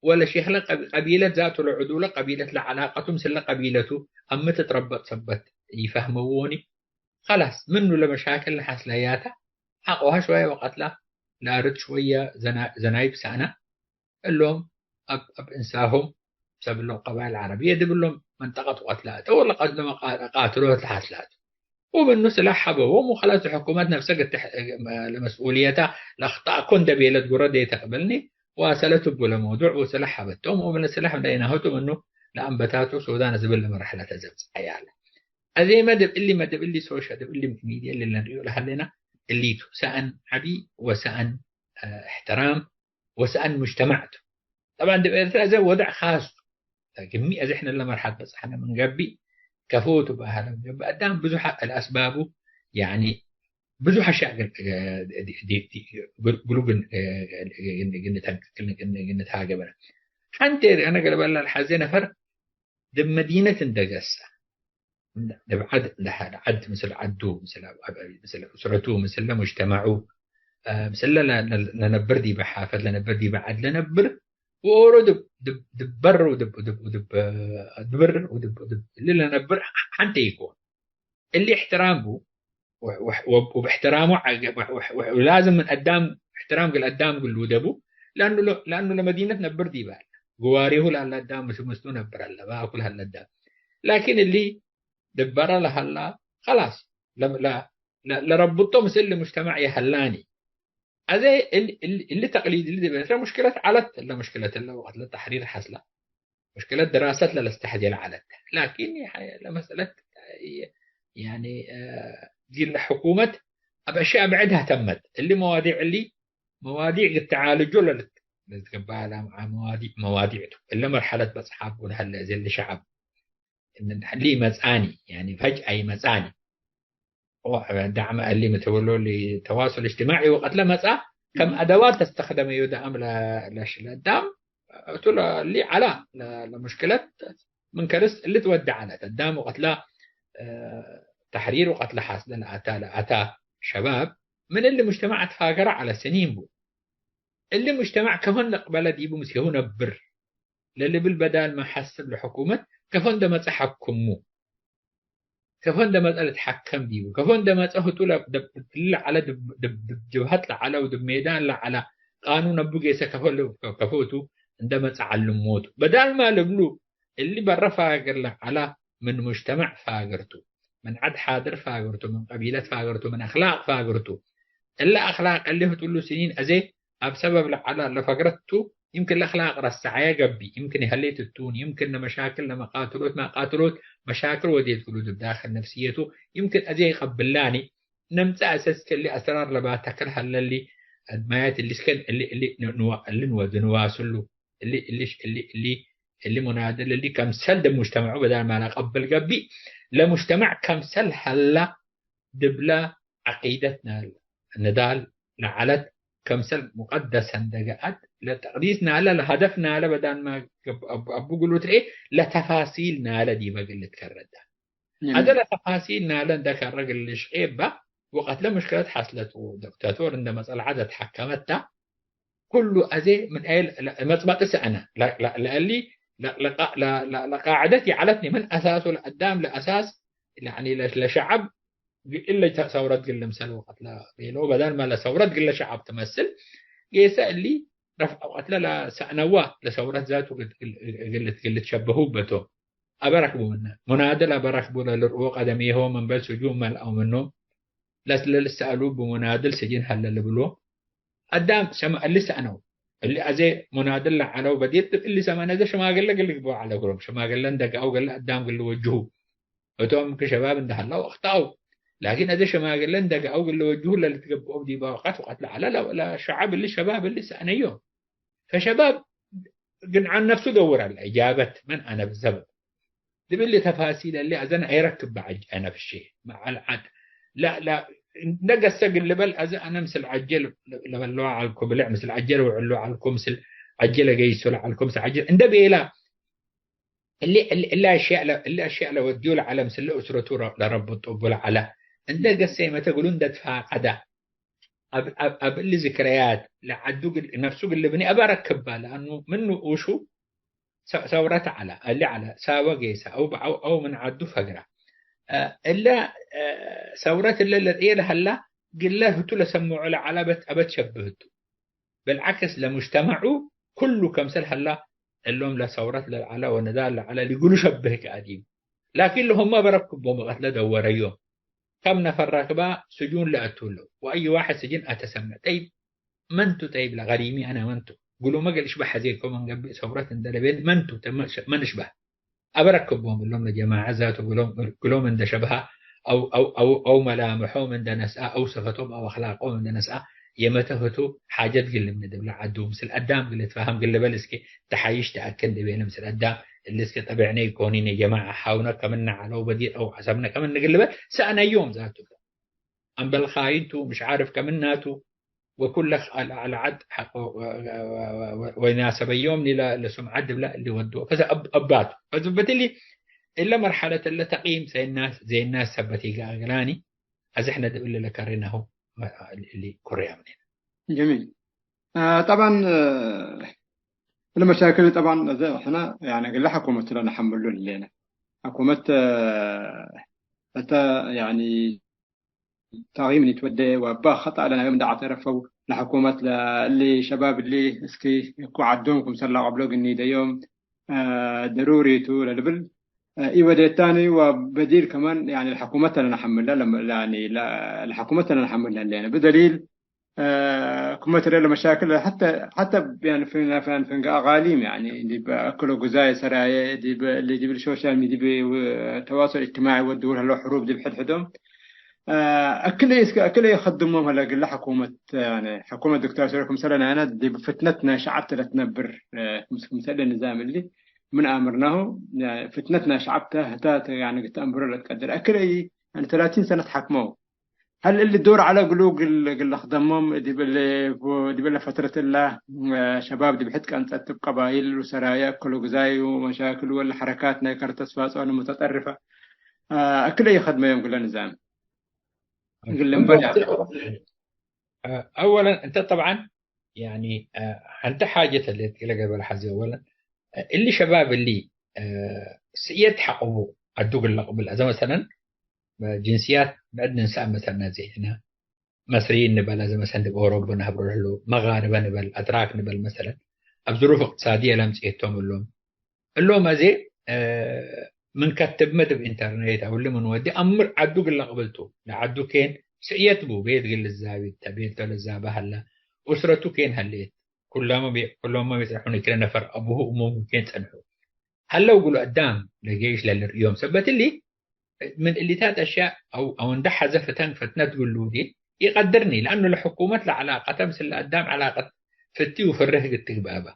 ወለሼክለ ቀቢ-፣ ቀቢለት ዛቱ ለዕዱለ ቀቢለት ለዐላቀቱ ምስለ ቀቢለቱ አሚ ትትረበጥ ሰበት ኢፈህምዎኒ። ከላስ ምኑ ለመሻክል ለሐስለያተ ሐቆሃ ሽወየ ወቀትላ ለአርድ ሽወየ ዘና-፣ ዘናይብ ሰአነ። እሎም እብ፣ እብ እንሳሆም ሰብ እሎም ቀባይል ዐረብየ ዲብ እሎም መንጠቀት ወቀትላ እተ ወለ ቀድመ ቃ-፣ ቃትሎት ለሐስላት። ወምኑ ስላሕ ሀበዎም ወከላስ ሕኩመት ነፍሰ ግትሕ ለመስኡልየታ ለአክጠእኮ እንዴ ቤለት ጉረዴ ተቅብልኒ ዋሰለት እቡ ለመውዱዕ ወስላሕ ሀበቶም ወምን ስላሕ ለይናሆቱ ምኑ ለአንበታቱ ሱዳን ዝብል ለመርሐለት ዘብጽሐ ያለ። አዜመ ዲብ እሊ መ ዲብ እሊ ሶሻ ዲብ እሊ ሚድየ እሊ ለንርእዮ ለሀሌና እሊቱ ሰአን ዐቢ ወሰአን፣ እ፣ እሕትራም ወሰአን ሙጅተማዕ ቱ። ጠብዓን ዲብ ኤርትራ እዘ ወድዕ ካስ ቱ። ላኪን ሚ አዜ ሕነ ለመርሐት በጽሐነ ምን ገብእ ከፎቱ በሀለ ምን ገብእ አዳም ብዙሕ ለአስባቡ ያኒ ብዙሕ አሽያእ እግል፣ እ፣ ዲ-፣ ዲ-፣ ዲ-፣ እግሉ ግን፣ እ፣ ግን፣ ግን፣ ግን፣ ግንታገበነ። ሐንቴ አነ ገለበላ ለሐዜ ነፈር ዲብ መዲነት እንዴ ገሰ፣ ዲብ ዐድ እንዴ ሐደ፣ ዐድ ምስል ዐዱ፣ ምስል አብ-፣ አብ-፣ ምስል ኡስረቱ፣ ምስለ ሙጅተመዑ፣ እ፣ ምስለ ለ-፣ ለ-፣ ለነብር ዲበ ሓፈት ለነብር ዲበ ዐድ ለነብር፣ ወኦሮ ዲብ፣ ዲብ፣ ዲብ በር ወዲብ፣ ወዲብ፣ ወዲብ፣ እ፣ ድብር ወዲብ፣ ወዲብ እሊ ለነብር ሐንቴ ኢኮን። እሊ እሕትራም ቡ፣ ወ-፣ ወ-፣ ወ-፣ ወብእሕትራሙ ዐ-፣ ወ-፣ ወ-፣ ወ-፣ ላዝም ምን አዳም እሕትራም እግል አዳም እግል ልውደቡ፣ ለአኑ ለ-፣ ለአኑ ለመዲነት ነብር ዲበ አለ። ግዋሬሁ ለሀለ አዳም ምስ-፣ ምስሉ ነብር አለ፣ በአኩል ሀለ አዳም። ላኪን እሊ ድበረ ለሀላ፣ ከላስ፣ ለ-፣ ለ-፣ ለ-፣ ለረብጦ ምስል ሙጅተማዕ የሀላኒ። አዜ እል-፣ እል-፣ እሊ ተቅሊድ እሊ ዲብ ኤርትራ ሙሽክለት ዐለት፣ እለ ሙሽክለት እለ ወቅት ለተሕሪር ሐስላ። ሙሽክለት ድራሰት ለለስተሕዜ ለዐለት። ላኪን ለመሰለት ያኒ፣ እ፣ ዲለ ሕኩመት እብ አሽያእ ብዕድ እህተመት። እሊ መዋዲዕ እሊ መዋዲዕ እግል ተዓልጆ ለልት-፣ ለልትገበአ ለአምዓ መዋዲዕ፣ መዋዲዕ ቱ። እለ መርሐለት በጽሓ እቡ ለሀለ እዜ ለሸዐብ እሊ መጽአኒ፣ ያኒ ፈጅአ ይመጽአኒ። ዳዕመ እሊ ሚ ትብሎ እሊ ተዋሱል እጅትማዒ ወቀት ለመጽአ ከም አደዋት ተስተክደመዩ ዳእም ለ-፣ ለሽ-፣ ለአዳም እቱ ለ-፣ እሊ ዐላ ለ-፣ ለሙሽክለት ምን ከርስ እሊ ትወዴ ዐለት። አዳም ወቀት ለ፣ እ፣ ተሕሪር ወቀት ለሐስለ ለአታ፣ ለአታ ሸባብ ምን እሊ ሙጅተማዕ ትፋገረ ዐለ ስኒን ቡ። እሊ ሙጅተማዕ ከፎን ለቅበለ ዲቡ ምስሌሁ ነብር ለልብል በዳል መሐስብ ለሕኩመት ከፎን ደመጸ ሐክሙ። ከፎ እንደ መጸ ልትሐከም ዲቡ። ከፎ እንደ መጸ ህቱ ለ-፣ ደ-፣ እሊ ለዐለ ድብ-፣ ድብ-፣ ድብ ጅብሀት ለዐለ ወድብ ሜዳን ለዐለ ቃኑን አቡ ጌሰ ከፎ ል-፣ ከፎ ቱ እንደ መጸ ዐልሞቱ። በዳልማ ልብሉ፣ እሊ በረ ፋግር ለዐለ ምን ሙጅተመዕ ፋግር ቱ፣ ምን ዐድ ሓድር ፋግር ቱ፣ ምን ቀቢለት ፋግር ቱ፣ ምን አክላቅ ፋግር ቱ። እለ አክላቅ እሊ ህቱ እሉ ስኒን አዜ አብ ሰበብ ለዐለ ለፈግረት ቱ፣ ይምክን ለአክላቅ ረሰዐየ ገብእ፣ ይምክን የሀሌት እቱን፣ ይምክን ለመሻክል ለመቃትሎት፣ መቃትሎት መሻክል ወዴት ክሉ ዲብ ዳክል ነፍስየቱ፣ ይምክን አዜ ይቀብላኒ፣ ነምጸ አሰስ ከሊ አስራር ለባተክር ሀለሊ፣ አድማያት እሊ እስከን እሊ፣ እሊ ን-፣ ንዋ-፣ እሊ ንወ-፣ ንዋስሉ፣ እሊ፣ እሊ ሽ-፣ እሊ፣ እሊ፣ እሊ ሙናድል እሊ ከምሰል ዲብ ሙጅተመዑ በዳል ማ ለቀብል ገብእ፣ ለሙጅተመዕ ከምሰል ሀላ፣ ዲብለ ዐቂደት ናለ ንዳል ለዐለት፣ ከምሰል ሙቀደሰ እንደ ገአት፣ ለተቅዲስ ናለ ለሀደፍ ናለ በዳልማ ገብእ አቡ፣ አቡ ግሉ ትርኤ፣ ለተፋሲል ናለ ዲበ እግል ልትከረዳ። ነም። አዜ ለተፋሲል ናለ እንደ ከረ እግል ልሽቄ እበ ወቀት ለሙሽክለት ሐስለት ወዶክተቶር እንደ መጸ ለዐደ ተሐከመት ተ። ኩሉ አዜ ምን አየ ለ-፣ መጽባጥ ሰአነ ለ-፣ ለ-፣ ለእሊ ለ-፣ ለቃ-፣ ለ-፣ ለ-፣ ለቃዕደት ይዐለትኒ ምን አሳሱ ለአዳም ለአሳስ ያኒ ለ-፣ ለሸዐብ ግ-፣ እለ ተ-፣ ሰውረት ግል ምሰል ወቀት ለቤሎ በዳልማ ለሰውረት ግለ ሸዐብ ትመስል ጌሰ እሊ ረፍዐ ወቀትለ ለሰአነዋ ለሰውረት ዛቱ ግል፣ ግል፣ ግል፣ ግል ትሸበሁ በቶም። አበ ረክቡ ምነ። ሙናድል አበ ረክቡ ለልርኡ ቀደሜሆም እምበል ስጁን መልአው ምኖም። ለስ-፣ ለልሰአሉ ብሙናድል ስጅን ሀለ ልብሎ። አዳም ሸማ-፣ እሊ ሰአነው። እሊ አዜ ሙናድል ለዐለው በዲር እሊ ሰመነ እዘ ሽማግለ እግል ልግበኦ ዐለ እግሎም። ሽማግለ እንደ ገአው ገለ አዳም እግል ልወጅሁ። እቶም ክሸባብ እንደ ሀለው አክጠአው። ላኪን አዜ ሽማግለ እንደ ገአው እግል ልወጅሁ ለልትገብኦ ዲበ ወቀት ወቀት ለዐለ ለ-፣ ለሸዐብ እሊ ሸባብ እሊ ሰአነዮም። ከሸባብ ግን ዐን ነፍሱ ደውር አለ። እጃበት መን አነ ብሰበብ ዲብ እሊ ተፋሲል እሊ አዘን አይረክብ በዐጅ አነ ፍሼ መዐል ዐድ ለ-፣ ለ-፣ እንደ ገሰ እግል ልበል፣ አዜ አነ ምስል ዐጀ ለበሎ ዐልኩ፣ ብልዕ ምስል ዐጀ ልውዕሎ ዐልኩ፣ ምስል ዐጀ ለገይሶ ለዐልኩ፣ ምስል ዐጀ እንደ ቤላ፣ እሊ፣ እሊ፣ እሊ አሽያእ ለ-፣ እሊ አሽያእ ለወድዮ ለዐለ፣ ምስል እስረቱ ረ-፣ ለረብጦ እቡ ለዐለ፣ እንደ ገሰ መተ እግሉ እንደ ትፋቀደ፣ አብ፣ አብ፣ አብ እሊ ዝክረያት ለዐዱ ግል፣ ነፍሱ ግል ልብኒ አበ ረክባ፣ ለአኑ ምኑ ኡሹ ሰ-፣ ሰውረት ዐለ፣ እሊ ዐለ፣ ሳወ ጌሰ፣ አው በዐው፣ አው ምን ዐዱ ፈግረ። እ፣ እለ፣ እ፣ ሰውረት እለ ለጥየ ለሀላ፣ ግለ ህቱ ለሰምዖ ለዐለ በት-፣ አበት ሸብህቱ። በልዐክስ ለሙጅተመዑ ኩሉ ከምሰል ሀላ፣ እሎም ለሰውረት ለዐለ ወነዳል ለዐለ ሊጉሉ ሸብህ ከአዲም። ላኪን ለሆማ በረክቦም ወቀት ለደወረዮም። ከም ነፈር ረክባ ስጁን ለአቱ እለው፣ ወአይ ዋሕድ ስጅን አተሰምዕ። ጠይብ፣ መን ቱ ጠይብ ለገሪሚ አነ መን ቱ? ግሉመ እግል እሽበሕ ሐዜኮ ምን ገብእ ሰውረት እንደ ለቤል መን ቱ? መን እሽበህ? አበረክቦም እሎም ለጀማዐ ዛቱ ግሎም፣ ግሎም እንደ ሸብሃ አው፣ አው፣ አው፣ አው መላምሖም እንደ ነስአ አው ስፈቶም አው አክላቆም እንደ ነስአ የመተ ህቱ ሓጀት ግልም ንድብለ ዐዱ ምስል አዳም ግል ትፋህም ግል በል እስኪ ተሓይሽ ተአክን ድቤነ ምስል አዳም እሊ እስኪ ጠቢዕነ ኢኮኒን የጀማዐ ሓውነ ከምነ ዐለው በዲር አው ዐሰብነ ከምነ ግል በል ሰአነዮም ዛቱ። አምበል ኻይን ቱ፣ ምሽ ዓርፍ ከምናቱ፣ ወኩለ ለዐድ ሐቆ ወናሰበዮም ለ-፣ ለሱምዐት ድብለ እሊ ወድዎ። ፈዘ አብ-፣ አባቱ። ፈዝበት እሊ፣ እለ መርሐለት እለ ተቅይም ዘይናስ፣ ዘይናስ ሰበት ኢገአግላኒ፣ አዝሕነ ድብለ ለከሬናሁ እሊ ኩርያ ምኔነ። ጀሚል። አ፣ ጠብዓን፣ አ፣ እለ መሻክል ጠብዓን እዘ ሕነ፣ ያኒ፣ እግለ ሐኩመት ለነሐምሉ ህሌነ። ሐኩመት፣ አ፣ እተ፣ ያኒ፣ ታጊም ንትወዴ ወእበ ኸጠእ ለናዮም እንደ አዕተረፈው ለሐኩመት ለእሊ ሸባብ እሊ እስኪ እኩ ዐዶም ክምሰል ለአቀብሎ ግኒደዮም፣ አ፣ ደሩሪ ቱ ለልብል፣ አ፣ ኢወዴታኒ ወበዲር ከማን፣ ያኒ፣ ለሐኩመት ለነሐምለ ለም-፣ ያኒ፣ ለ-፣ ለሐኩመት ለነሐምለ ህሌነ። ብደሊል፣ አ፣ ክመ ትረኤ ለመሻክል ሐተ፣ ሐተ፣ ያኒ፣ ፍን-፣ ፍን-፣ ፍንገ አቃሊም፣ ያኒ፣ ዲብ አክሎ ጉዛይ ሰራየ፣ ዲብ፣ ዲብ ሶሻል ሚዲያ፣ ዲብ ተዋሶል እጅትማዒ ወድውል ህለው ሕሩብ ዲብ ሕድ ሕዶም፣ አ፣ እክለ እስከ፣ እክለ ኢከድሞም ሀለ እግለ ሕኩመት፣ ያኒ፣ ሕኩመት ዶክተር ሰረር ክምሰለ ናይነ ዲብ ፍትነት ናይ ሸዐብ ተ ለትነብር፣ አ፣ ክምስ-፣ ክምሰለ ንዛም እሊ ምን አምርናሁ፣ አ፣ ፍትነት ናይ ሸዐብ ተ ህታ ተ፣ ያኒ፣ ተአምብሮ ለትቀድር። እክለ ኢ፣ ያኒ፣ ተላቲን ሰነት ሐክመው። ሀል እሊ ዶር ዐለ እግሉ እግል፣ እግል ለክደሞም ዲብ እለ፣ ዲብ እለ ፈትረት እለ፣ አ፣ ሸባብ ዲብ ሕድ ቀንጸት ዲብ ቀባይል ወሰራየ እክሎ ግዛይ ወመሻክል ወለ ሐረካት ናይ ከርተስ ፋጽዖን ሙተጠርፈ፣ አ፣ እክለ ኢከድመዮም እግለ ንዛም። እግል ልንበር ያለ። አወለን፣ እንተ ጠብዓን፣ ያኒ፣ አ፣ ሐንቲ ሓጀት ህሌት እግለ ገብአለ ሐዜ፣ አወለን፣ አ፣ እሊ ሸባብ እሊ፣ አ፣ ስእየት ሐቆቡ አዱ እግል ለቅብል፣ አዘ መሰለን፣ ጅንስያት ብዕድ ንንሰእ መሰልነ ዜነ፣ መስርዪን ንበል፣ አዘ መሰለን ዲብ ኦሮብ ነሀብሮ ለህለው፣ መጋርበ ንበል፣ አትራክ ንበል መሰለን፣ እብ ዝሩፍ እቅትሳድየ ለምጽኤቶም እሎም። እሎም አዜ፣ እ፣ ምን ከትብመ ዲብ ኢንተርኔት አው እሊ ምን ወዲ አምር ዐዱ እግል ለቅብል ቱ። ለዐዱ ኬን ስእየት ቡ፣ ቤት እግል ልዛቢ ተ፣ ቤት ለዛበ ሀለ፣ ኡስረቱ ኬን ሀሌት። ኩለመ ቤ-፣ ኩለመ ቤት ጸንሑ ንክለ ነፈር አቡሁ እሙሁ ኬን ጸንሑ። ሀለው እግሉ አዳም ለጌሽ ለልርእዮም። ሰበት እሊ፣ ምን እሊታት አሽያእ አው፣ አው እንደ ሐዘ ፍተን፣ ፍትነት እግሉ ዲ ኢቀድርኒ፣ ለአኑ ለሕኩመት ለዐላቀተ ምስል ለአዳም ዐላቀት ፍቲ ወፍርህ እግል ትግበእ በ።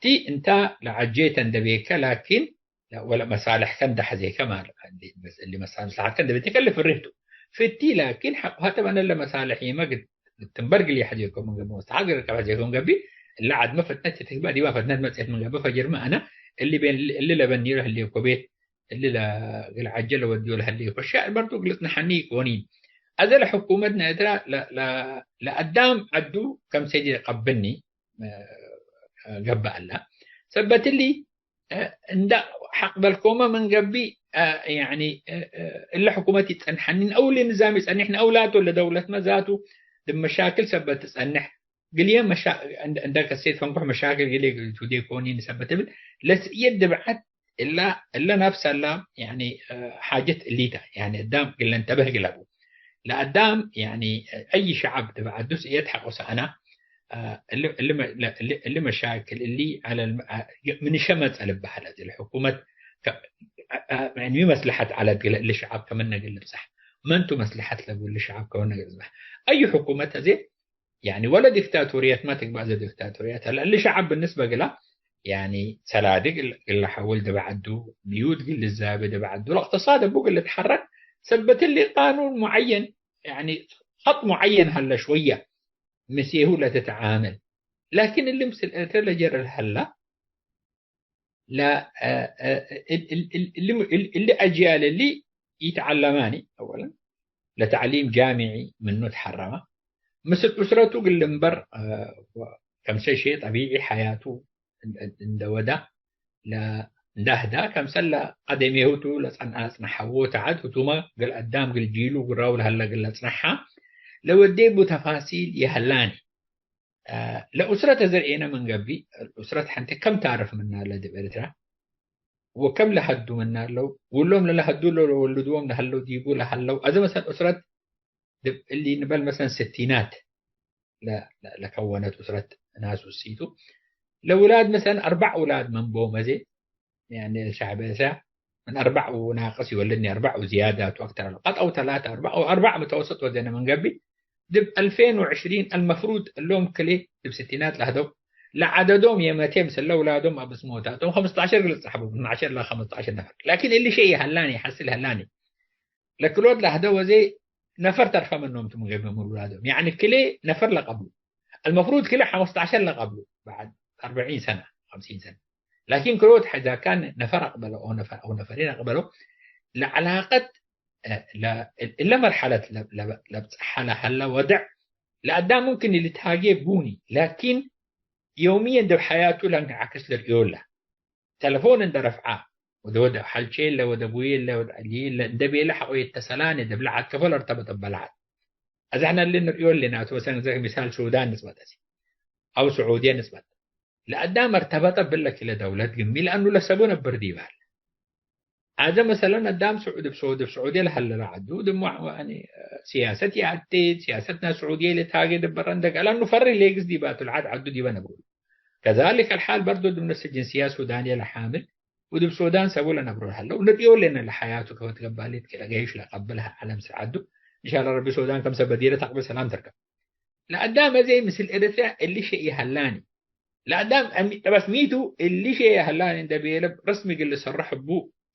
ቲ እንተ ለዐጄተ እንደ ቤከ፣ ላኪን ወለ መሳልሕከ እንደ ሐዜከ ማለት፣ እሊ መሳልሕከ እንደ ቤተከ እሊ ፍርህ ቱ። ፍቲ ላኪን ሐቆ ሀተ በነ ለመሳልሒመ ግድ ትንበር ግል የሐዜኮ ምን ገብእ፣ መስተሐቅ ግል ሐዜኮ ምን ገብእ፣ እለ ዐድመ ፍትነት ትትግበእ ዲባ ፍትነት መጽአት ምን ገብእ፣ ፈጅርመ አነ እሊ ቤን እሊ ለበኒዮ ለህሌኮ ቤት፣ እሊ ለእግል ዐጀ ለወድዮ ለህሌኮ አሽያእ በርዱ እግል ልጽንሐኒ ኢኮኒ። አዜ ለሕኩመትነ እትራ ለ-፣ ለ-፣ ለአዳም ዐዱ ከምሴ ዲ ቀብኒ፣ ገብአ እለ። ሰበት እሊ፣ እ፣ እንደ ሐቅ በልኮመ ምን ገብእ፣ እ፣ ያኒ፣ እ፣ እ፣ እለ ሕኩመት ኢትጸንሐኒን አው እሊ ንዛም ኢጸንሕኒ አው ላቱ ለደውለትመ ዛቱ ዲብ መሻክል ሰበት ትጸንሕ። ግልየም መሻ-፣ እንደ፣ እንደ ከሴት ፈንጎሕ መሻክል ግልየ ቱ ዴኮኒን ሰበት እብል ለስእየት ድብዐት እላ፣ እለ ነፍስ አላ፣ ያኒ፣ እ፣ ሓጀት እሊታ፣ ያኒ፣ አዳም እግል ለንተበህ እግል አቡ። ለአዳም፣ ያኒ፣ አይ ሸዐብ ዲብ ዐዱ ስእየት ሐቆ ሰአና፣ እ፣ እሊ፣ እሊ መ-፣ ለ-፣ እሊ፣ እሊ መሻክል እሊ ዐለ፣ እ፣ ምንሸ መጸ ልበሀለ፣ እሊ ሕኩመት ከ-፣ እ፣ እ፣ ያኒ፣ ሚ መስለሐት ዐለት እግለ እሊ ሸዐብ ከምነ እግል ልብጸሕ? መን ቱ መስለሐት ለቡ እሊ ሸዐብ ከምነ እግል ልብጸሕ? አዩ ሕኩመት አዜ ያኒ ወለ ዲክታቶርየት ማ ትግባእ፣ ዘ ዲክታቶርየት። ሀለ እሊ ሸዐብ ብንስበ ግላ፣ ያኒ ሰላዲ እግል ለሐውል ዲብ ዐዱ፣ ብዩት እግል ልዛቤ ዲብ ዐዱ፣ ለእቅትሳድ እቡ እግል ልትሐረክ፣ ሰበት እሊ ቃኑን ሙዐየን ያኒ ኸጥ ሙዐየን ሀለ ሽወየ ምስሌሁ ለትትዓመል። ላኪን እሊ ምስል ኤረትርያ ለጀረ ለሀላ ለ-፣ እ-፣ እ-፣ እል-፣ እል-፣ እል-፣ እሊ ም-፣ እል-፣ እሊ አጅያል እሊ ኢተዐለማኒ፣ አወለን ለተዕሊም ጃሚዒ ምኑ ተሐረመ። ምስል ኡስረቱ እግል ልንበር፣ እ፣ ከምሰል ሸይ ጠቢዒ ሐያቱ እን-፣ እን-፣ እንደ ወዳ ለ-፣ እንደ አህዳ፣ ከምሰል ለቀደሜሁ ቱ ለጸንዐ አጽንሐዎ ተዐድ ህቱመ እግል አዳም እግል ጂሉ ግራው ለሀለ እግል ለጽንሐ ለወዴ ቡ ተፋሲል ይሀላኒ። አ፣ ለኡስረት አዘርኤነ ምን ገብእ፣ ኡስረት ሐንቴ ከም ታርፍ ምናለ ዲብ ኤርትራ፣ ወከም ለሀዱ ምናለው፣ ውሎም ለለሀዱ ለወልድዎም ለሀለው ዲቡ ለሀለው፣ አዘ መሰለን ኡስረት ዲብ እሊ ንበል መሰለን ስቲናት ለ-፣ ለ-፣ ለከወነት ኡስረት ናስ ውሲቱ፣ ለውላድ መሰለን አርበዕ ውላድ ምን ቦም አዜ፣ ያኒ ሸዕብ ኤረትርያ ምን አርበዕ ወናቅስ ይወልድኒ፣ አርበዕ ወዝያዳቱ አክተር አለው። ቀጥ አው ተላተ፣ አርበዕ፣ አርበዕ ምተወሰጥ ወዘነ ምን ገብእ፣ ዲብ አልፌን ወዕሽሪን አልመፍሩድ እሎም ክሌ ዲብ ስቲናት ለሀደው፣ ለዐደዶም የመቴ ምስለ ውላዶም አብስ ሞታቶም ሐምስት ዐሸር እግል ጸሕቡ፣ ምን ዐሸር ለሐምስት ዐሸር ነፈር። ላኪን እሊ ሸይ ይሀላኒ፣ ሐስል ይሀላኒ። ለክሎት ለሀደው ወዜ ነፈር ተርፈ ምኖም ቱ ምን ገብእ ምን ውላዶም። ያኒ ክሌ ነፈር ለቀብሉ። አልመፍሩድ ክለ ሐምስት ዐሸር ለቀብሉ፣ በዕድ አርበዒን ሰነ፣ ሐምሲን ሰነ። ላኪን ክልኦት ሐ-፣ ኢዛ ካን ነፈር አቅበለው አው ነፈር፣ አው ነፈሪን አቅበለው፣ ለዐላቀት፣ እ፣ ለ-፣ እለ መርሐለት ለ-፣ ለ-፣ ለብጽሐ ለሀለ ወድዕ፣ ለአዳም ሙምክን ኢልትሃጌ ቡኒ፣ ላኪን የውምየን ዲብ ሐያቱ ለእንከዓክስ ልርእዮለ። ተለፎን እንደ ረፍዐ፣ ወደ፣ ወደ ሐልቼለ፣ ወደ ቡዬለ፣ ወደ ዐልዬለ እንደ ቤለ ሐቆ የተሰላነ፣ ዲብ ለዐድ ከፎ ለርተበጠ በለዐት። አዜ ሕነ እሊ ንርእዮ ህሌናቱ፣ መሰለን፣ እዘ ሚሳል ሱዳን ንጽበጥ አዜ፣ አው ስዑድየ ንጽበጥ። ለአዳም እርተበጠ ብለ ክለ ደውለት ግሚ፣ ለአኑ ለሰቡ ነብር ዲበ ሀለ። አዜ መሰለን፣ አዳም ስዑ-፣ ዲብ ሶ-፣ ዲብ ስዑድየ ለሀለ ለዐዱ፣ ዲብ ሙ-፣ ያኒ፣ ሲያሰት ይአቴት፣ ሲያሰት ናይ ስዑድየ ኢልትሃጌ ዲብ በረ እንደ ገአለ፣ አኑ ፈሪ ሌግስ ዲባቱ፣ ለዐድ ዐዱ ዲበ ነብሩ። ከዛሊክ አልሓል በርዶ ዲብ ነፍስ ጅንስያት ሱዳንየ ለሓምል ወዲብ ሱዳን ሰቡ ለነብሮ ለሀለው ንርእዮ ሌነ ለሐያቱ ከወትገባሌት ክለ ገይሽ ለቀብል ዐለ ምስል ዐዱ። እንሻላ ረቢ ሱዳን ከምሰ በዲረ ተቅብል ሰላም ትርከብ። ለአዳም አዜ ምስል ኤረትርያ እሊ ሸይ ይሀላኒ። ለአዳም አሚ-፣ ጠበስ ሚቱ እሊ ሸይ ይሀላኒ እንደ ቤለ ረስሚ እግል ልሰርሕ እቡ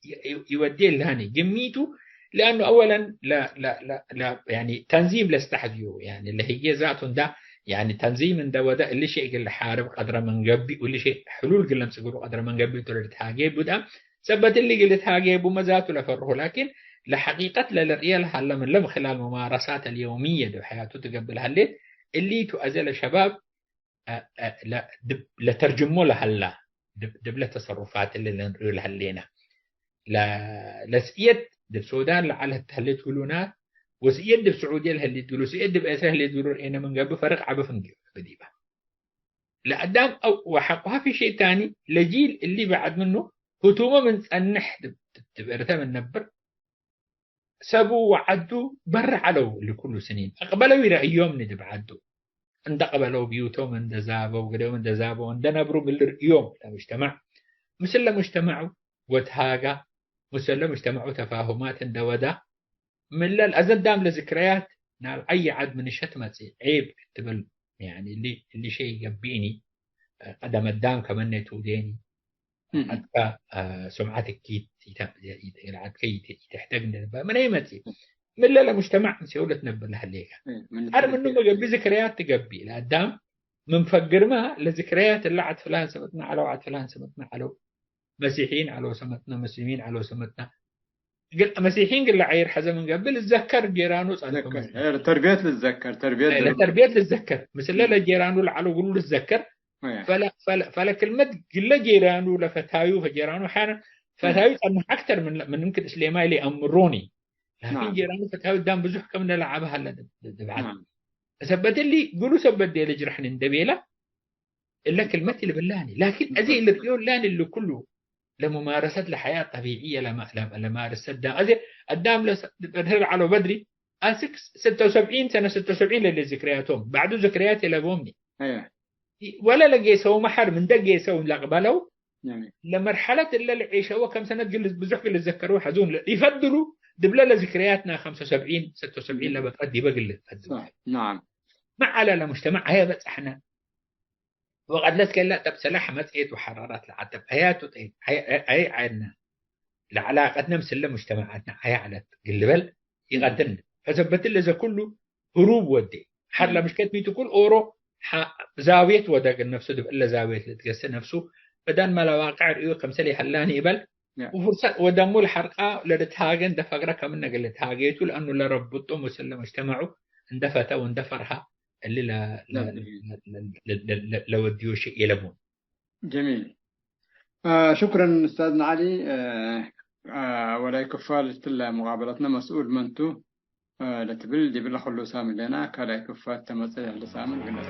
ይ-፣ ይ-፣ ይወዴ ላኒ ግሚቱ። ለአኑ አወለን ለ-፣ ለ-፣ ለ-፣ ለ-፣ ያኒ ተንዚም ለስተሕዝዩ፣ ያኒ ለህዬ ዛቱ እንዳ፣ ያኒ ተንዚም እንደ ወደ እሊ ሸይ እግል ልሓርብ ቀድረ ምን ገብእ፣ ወእሊ ሸይ ሕሉል እግል ለምጽእ እግሉ ቀድረ ምን ገብእ ቱ ለልትሃጌ ቡድአ። ሰበት እሊ እግል ልትሃጌ ቡመ ዛቱ ለፈርሁ፣ ላኪን ለሐቂቀት ለልርእየ ለሀለ ምን ለም ኽላል ሙማረሳት አልየውምየ ዲብ ሐያቱ ትገብእ ለሀሌት እሊ ቱ። አዜ ለሸባብ አ፣ አ፣ ለ-፣ ድብ-፣ ለተርጅሞ ለሀላ፣ ድብ-፣ ድብለ ተሰሩፋት እሊ ለንርእዩ ለሀሌና። ለ-፣ ለስእየት ድብ ሱዳን ለዐለት ተህሌት ህሉናት፣ ወስእየት ድብ ስዑድየ ለህሌት ግሉ፣ ስእየት ድብ ኤስረ ህሌት ግሉ ርኤነ ምን ገብእ ፈርቅ ዐቢ ፍንጌ ዲባ። ለአዳም አው ወሐቆ ሀፊ ሸይ ታኒ፣ ለጂል እሊ በዐድ ምኑ ህቱመ ምን ጸንሕ ድብ፣ ድብ ኤረትርያ ምን ነብር፣ ሰቡ ወዐዱ በረ ዐለው እሊ ኩሉ ስኒን። አቅበለው ኢረአዮምኒ ዲብ ዐዱ። እንደ አቅበለው ብዩቶም እንደ ዛበው፣ ገሌሆም እንደ ዛበው፣ እንደ ነብሩ ምን ልርእዮም ለሙጅተማዕ። ምስለ ሙጅተማዑ ወትሃጋ፣ ምስለ ሙጅተማዑ ተፋሁማት እንደ ወዳ፣ ምን ለል-፣ አዘ አዳም ለዝክረያት ናብ አይ ዐድ ምን እሸት መጽእ ዔብ ትብል፣ ያኒ እሊ፣ እሊ ሸይ ገብእኒ፣ ቀደም አዳም ከመነ ቱዴኒ፣ እም። ዐድካ፣ አ፣ ሱምዐት እኪት ኢተ-፣ ኢተ-፣ ዐድከ ኢተ-፣ ኢተሕተግ እንደ ነበር፣ ምን አይ መጽእ? ምን ለለ ሙጅተማዕ ምስሌሁ ለትነብር ለሀሌከ። እም፣ ምን አር ምኑ ትነብር? መገብእ ዝክርያት ትገብእ። ለአዳም ምን ፈግርመ ለዝክርያት እለ ዐድ ፍላን ሰመጥና ዐለው፣ ዐድ ፍላን ሰመጥና ዐለው፣ መሲሕይን ዐለው ሰመጥና፣ ሙስሊሚን ዐለው ሰመጥና። እግል መሲሕይን እግል ለዐይር ሐዘ ምን ገብእ ልዘከር ጄራኑ ጸንሐው ዘከር፣ ምስል። እ፣ ተርቢየት ልዘከር፣ ተርቢየት እ፣ ድርብ። ለተርቢየት ልዘከር። ምስለ እም። ለጄራኑ ለዐለው ግሉ ልዘከር። እም። ፈለ-፣ ፈለ-፣ ፈለ ክልመት ግለ ጄራኑ ለፈታዩ ፈጄራኑ ሐነ እም። ፈታዩ ጸንሕ አክተር ምን፣ ምን እምክን እስሌማይ ለአምሮኒ። ላኪን ናም። ጄራኑ ፈታዩ ዳም ብዙሕ ከም ለለዐበ ሀለ ድብ-፣ ድብዓት። ናም። ሰበት እሊ ግሉ ሰበት ዴ ልጅረሕኒ እንደ ቤለ፣ እለ ክልመት ኢልብላኒ። ላኪን አዜ ኢልርእዮ ላኒ እሊ ኩሉ ለሙማረሰት ለሐያት ጠቢዕየ ለማ-፣ ለማ-፣ ለማርሰት ዳም። አዜ አዳም ለሰ-፣ ለዐለው በድሪ አስክ ስተ ወሰብዒን ሰነ፣ ስተ ወሰብዒን ለለ ዝክርያቶም። ባዕዱ ዝክርያት የለቦምኒ። አየ። ወለ ለጌሰው መሐር ምን ደጌሰው ለቅበለው፣ ያኒ። ለመርሐለት እለ ለዔሸወ ከም ሰነት ግል ብዙሕ ግል ልዘከረው ሐዙን ለ-፣ ይፈድሉ ድብለ ለዝክርያትና ኸምሰ ወሰብዒን፣ ስተ ወሰብዒን እም። ለበጥረት ዲበ ግል ፈድሉ። ሰሕ። ነዓም። መዓለ ለሙጅተማዕ ሀየ በጽሐነ። ወቀድለት ከላ ጠብ ሰላሕ መጽኤት ወሐራራት ለዐተብ ሐያቱ ጠይብ ሐይ-፣ ሐይ-፣ ሐይ ዐድነ ለዐላቀትነ ምስለ ሙጅተመዓትነ ሐይ ዐለት ግልበል ይቀድን። ከሰበት ለዘ ኩሉ ህሩብ ወዴ። ሐር ለምሽከት ሚ ትኩል ኦሮ ሐ-፣ ዛውየት ወደግ ነፍሱ ዲብ እለ ዛውየት ልትገሰ ነፍሱ በዳን መለዋቅዕ ርእዩ ከምሰል ይሀላኒ እበል ያ። ወፍርሰት ወደሙ ለሐርቃ ለልትሃገ እንደ ፈግረ ከምነ እግል ልትሃገየቱ ለአኑ ለረብጦ ሙስል ለመጅተመዑ እንደ ፈተ ወእንደ ፈርሃ እሊ ለ-፣ ለ-፣ ለ-፣ ለ-፣ ለ-፣ ለ-፣ ለወድዮ ሸእ የለቡን። ጀሚል። አ፣ ሹክረን ኡስታዝና ዐሊ። አ፣ አ፣ ወላይ ክፋል እትለ ሙቃበለትነ መስኡል መንቱ፣ አ፣ ለትብል ዲብለ ክሉ ሳምን ለና ካልኣይ ክፋል ተመጽእ ህለ ሳምን ግነት።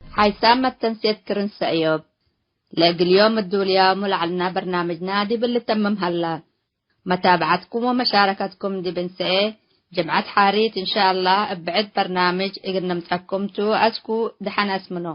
ሓይሳም መተንሴት ክርን ሰእዮብ። ለእግል ዮም እዱልያሙ ለዐልና በርናምጅና ዲብ ልተምም ሀላ። መታብዐትኩም ወመሻረከትኩም ዲብ እንሰኤ ጅምዐት ሓሪት እንሻአላህ እብ ብዕድ በርናምጅ እግል ነምጸኩም ቱ። አስኩ ደሐን አስምኖ።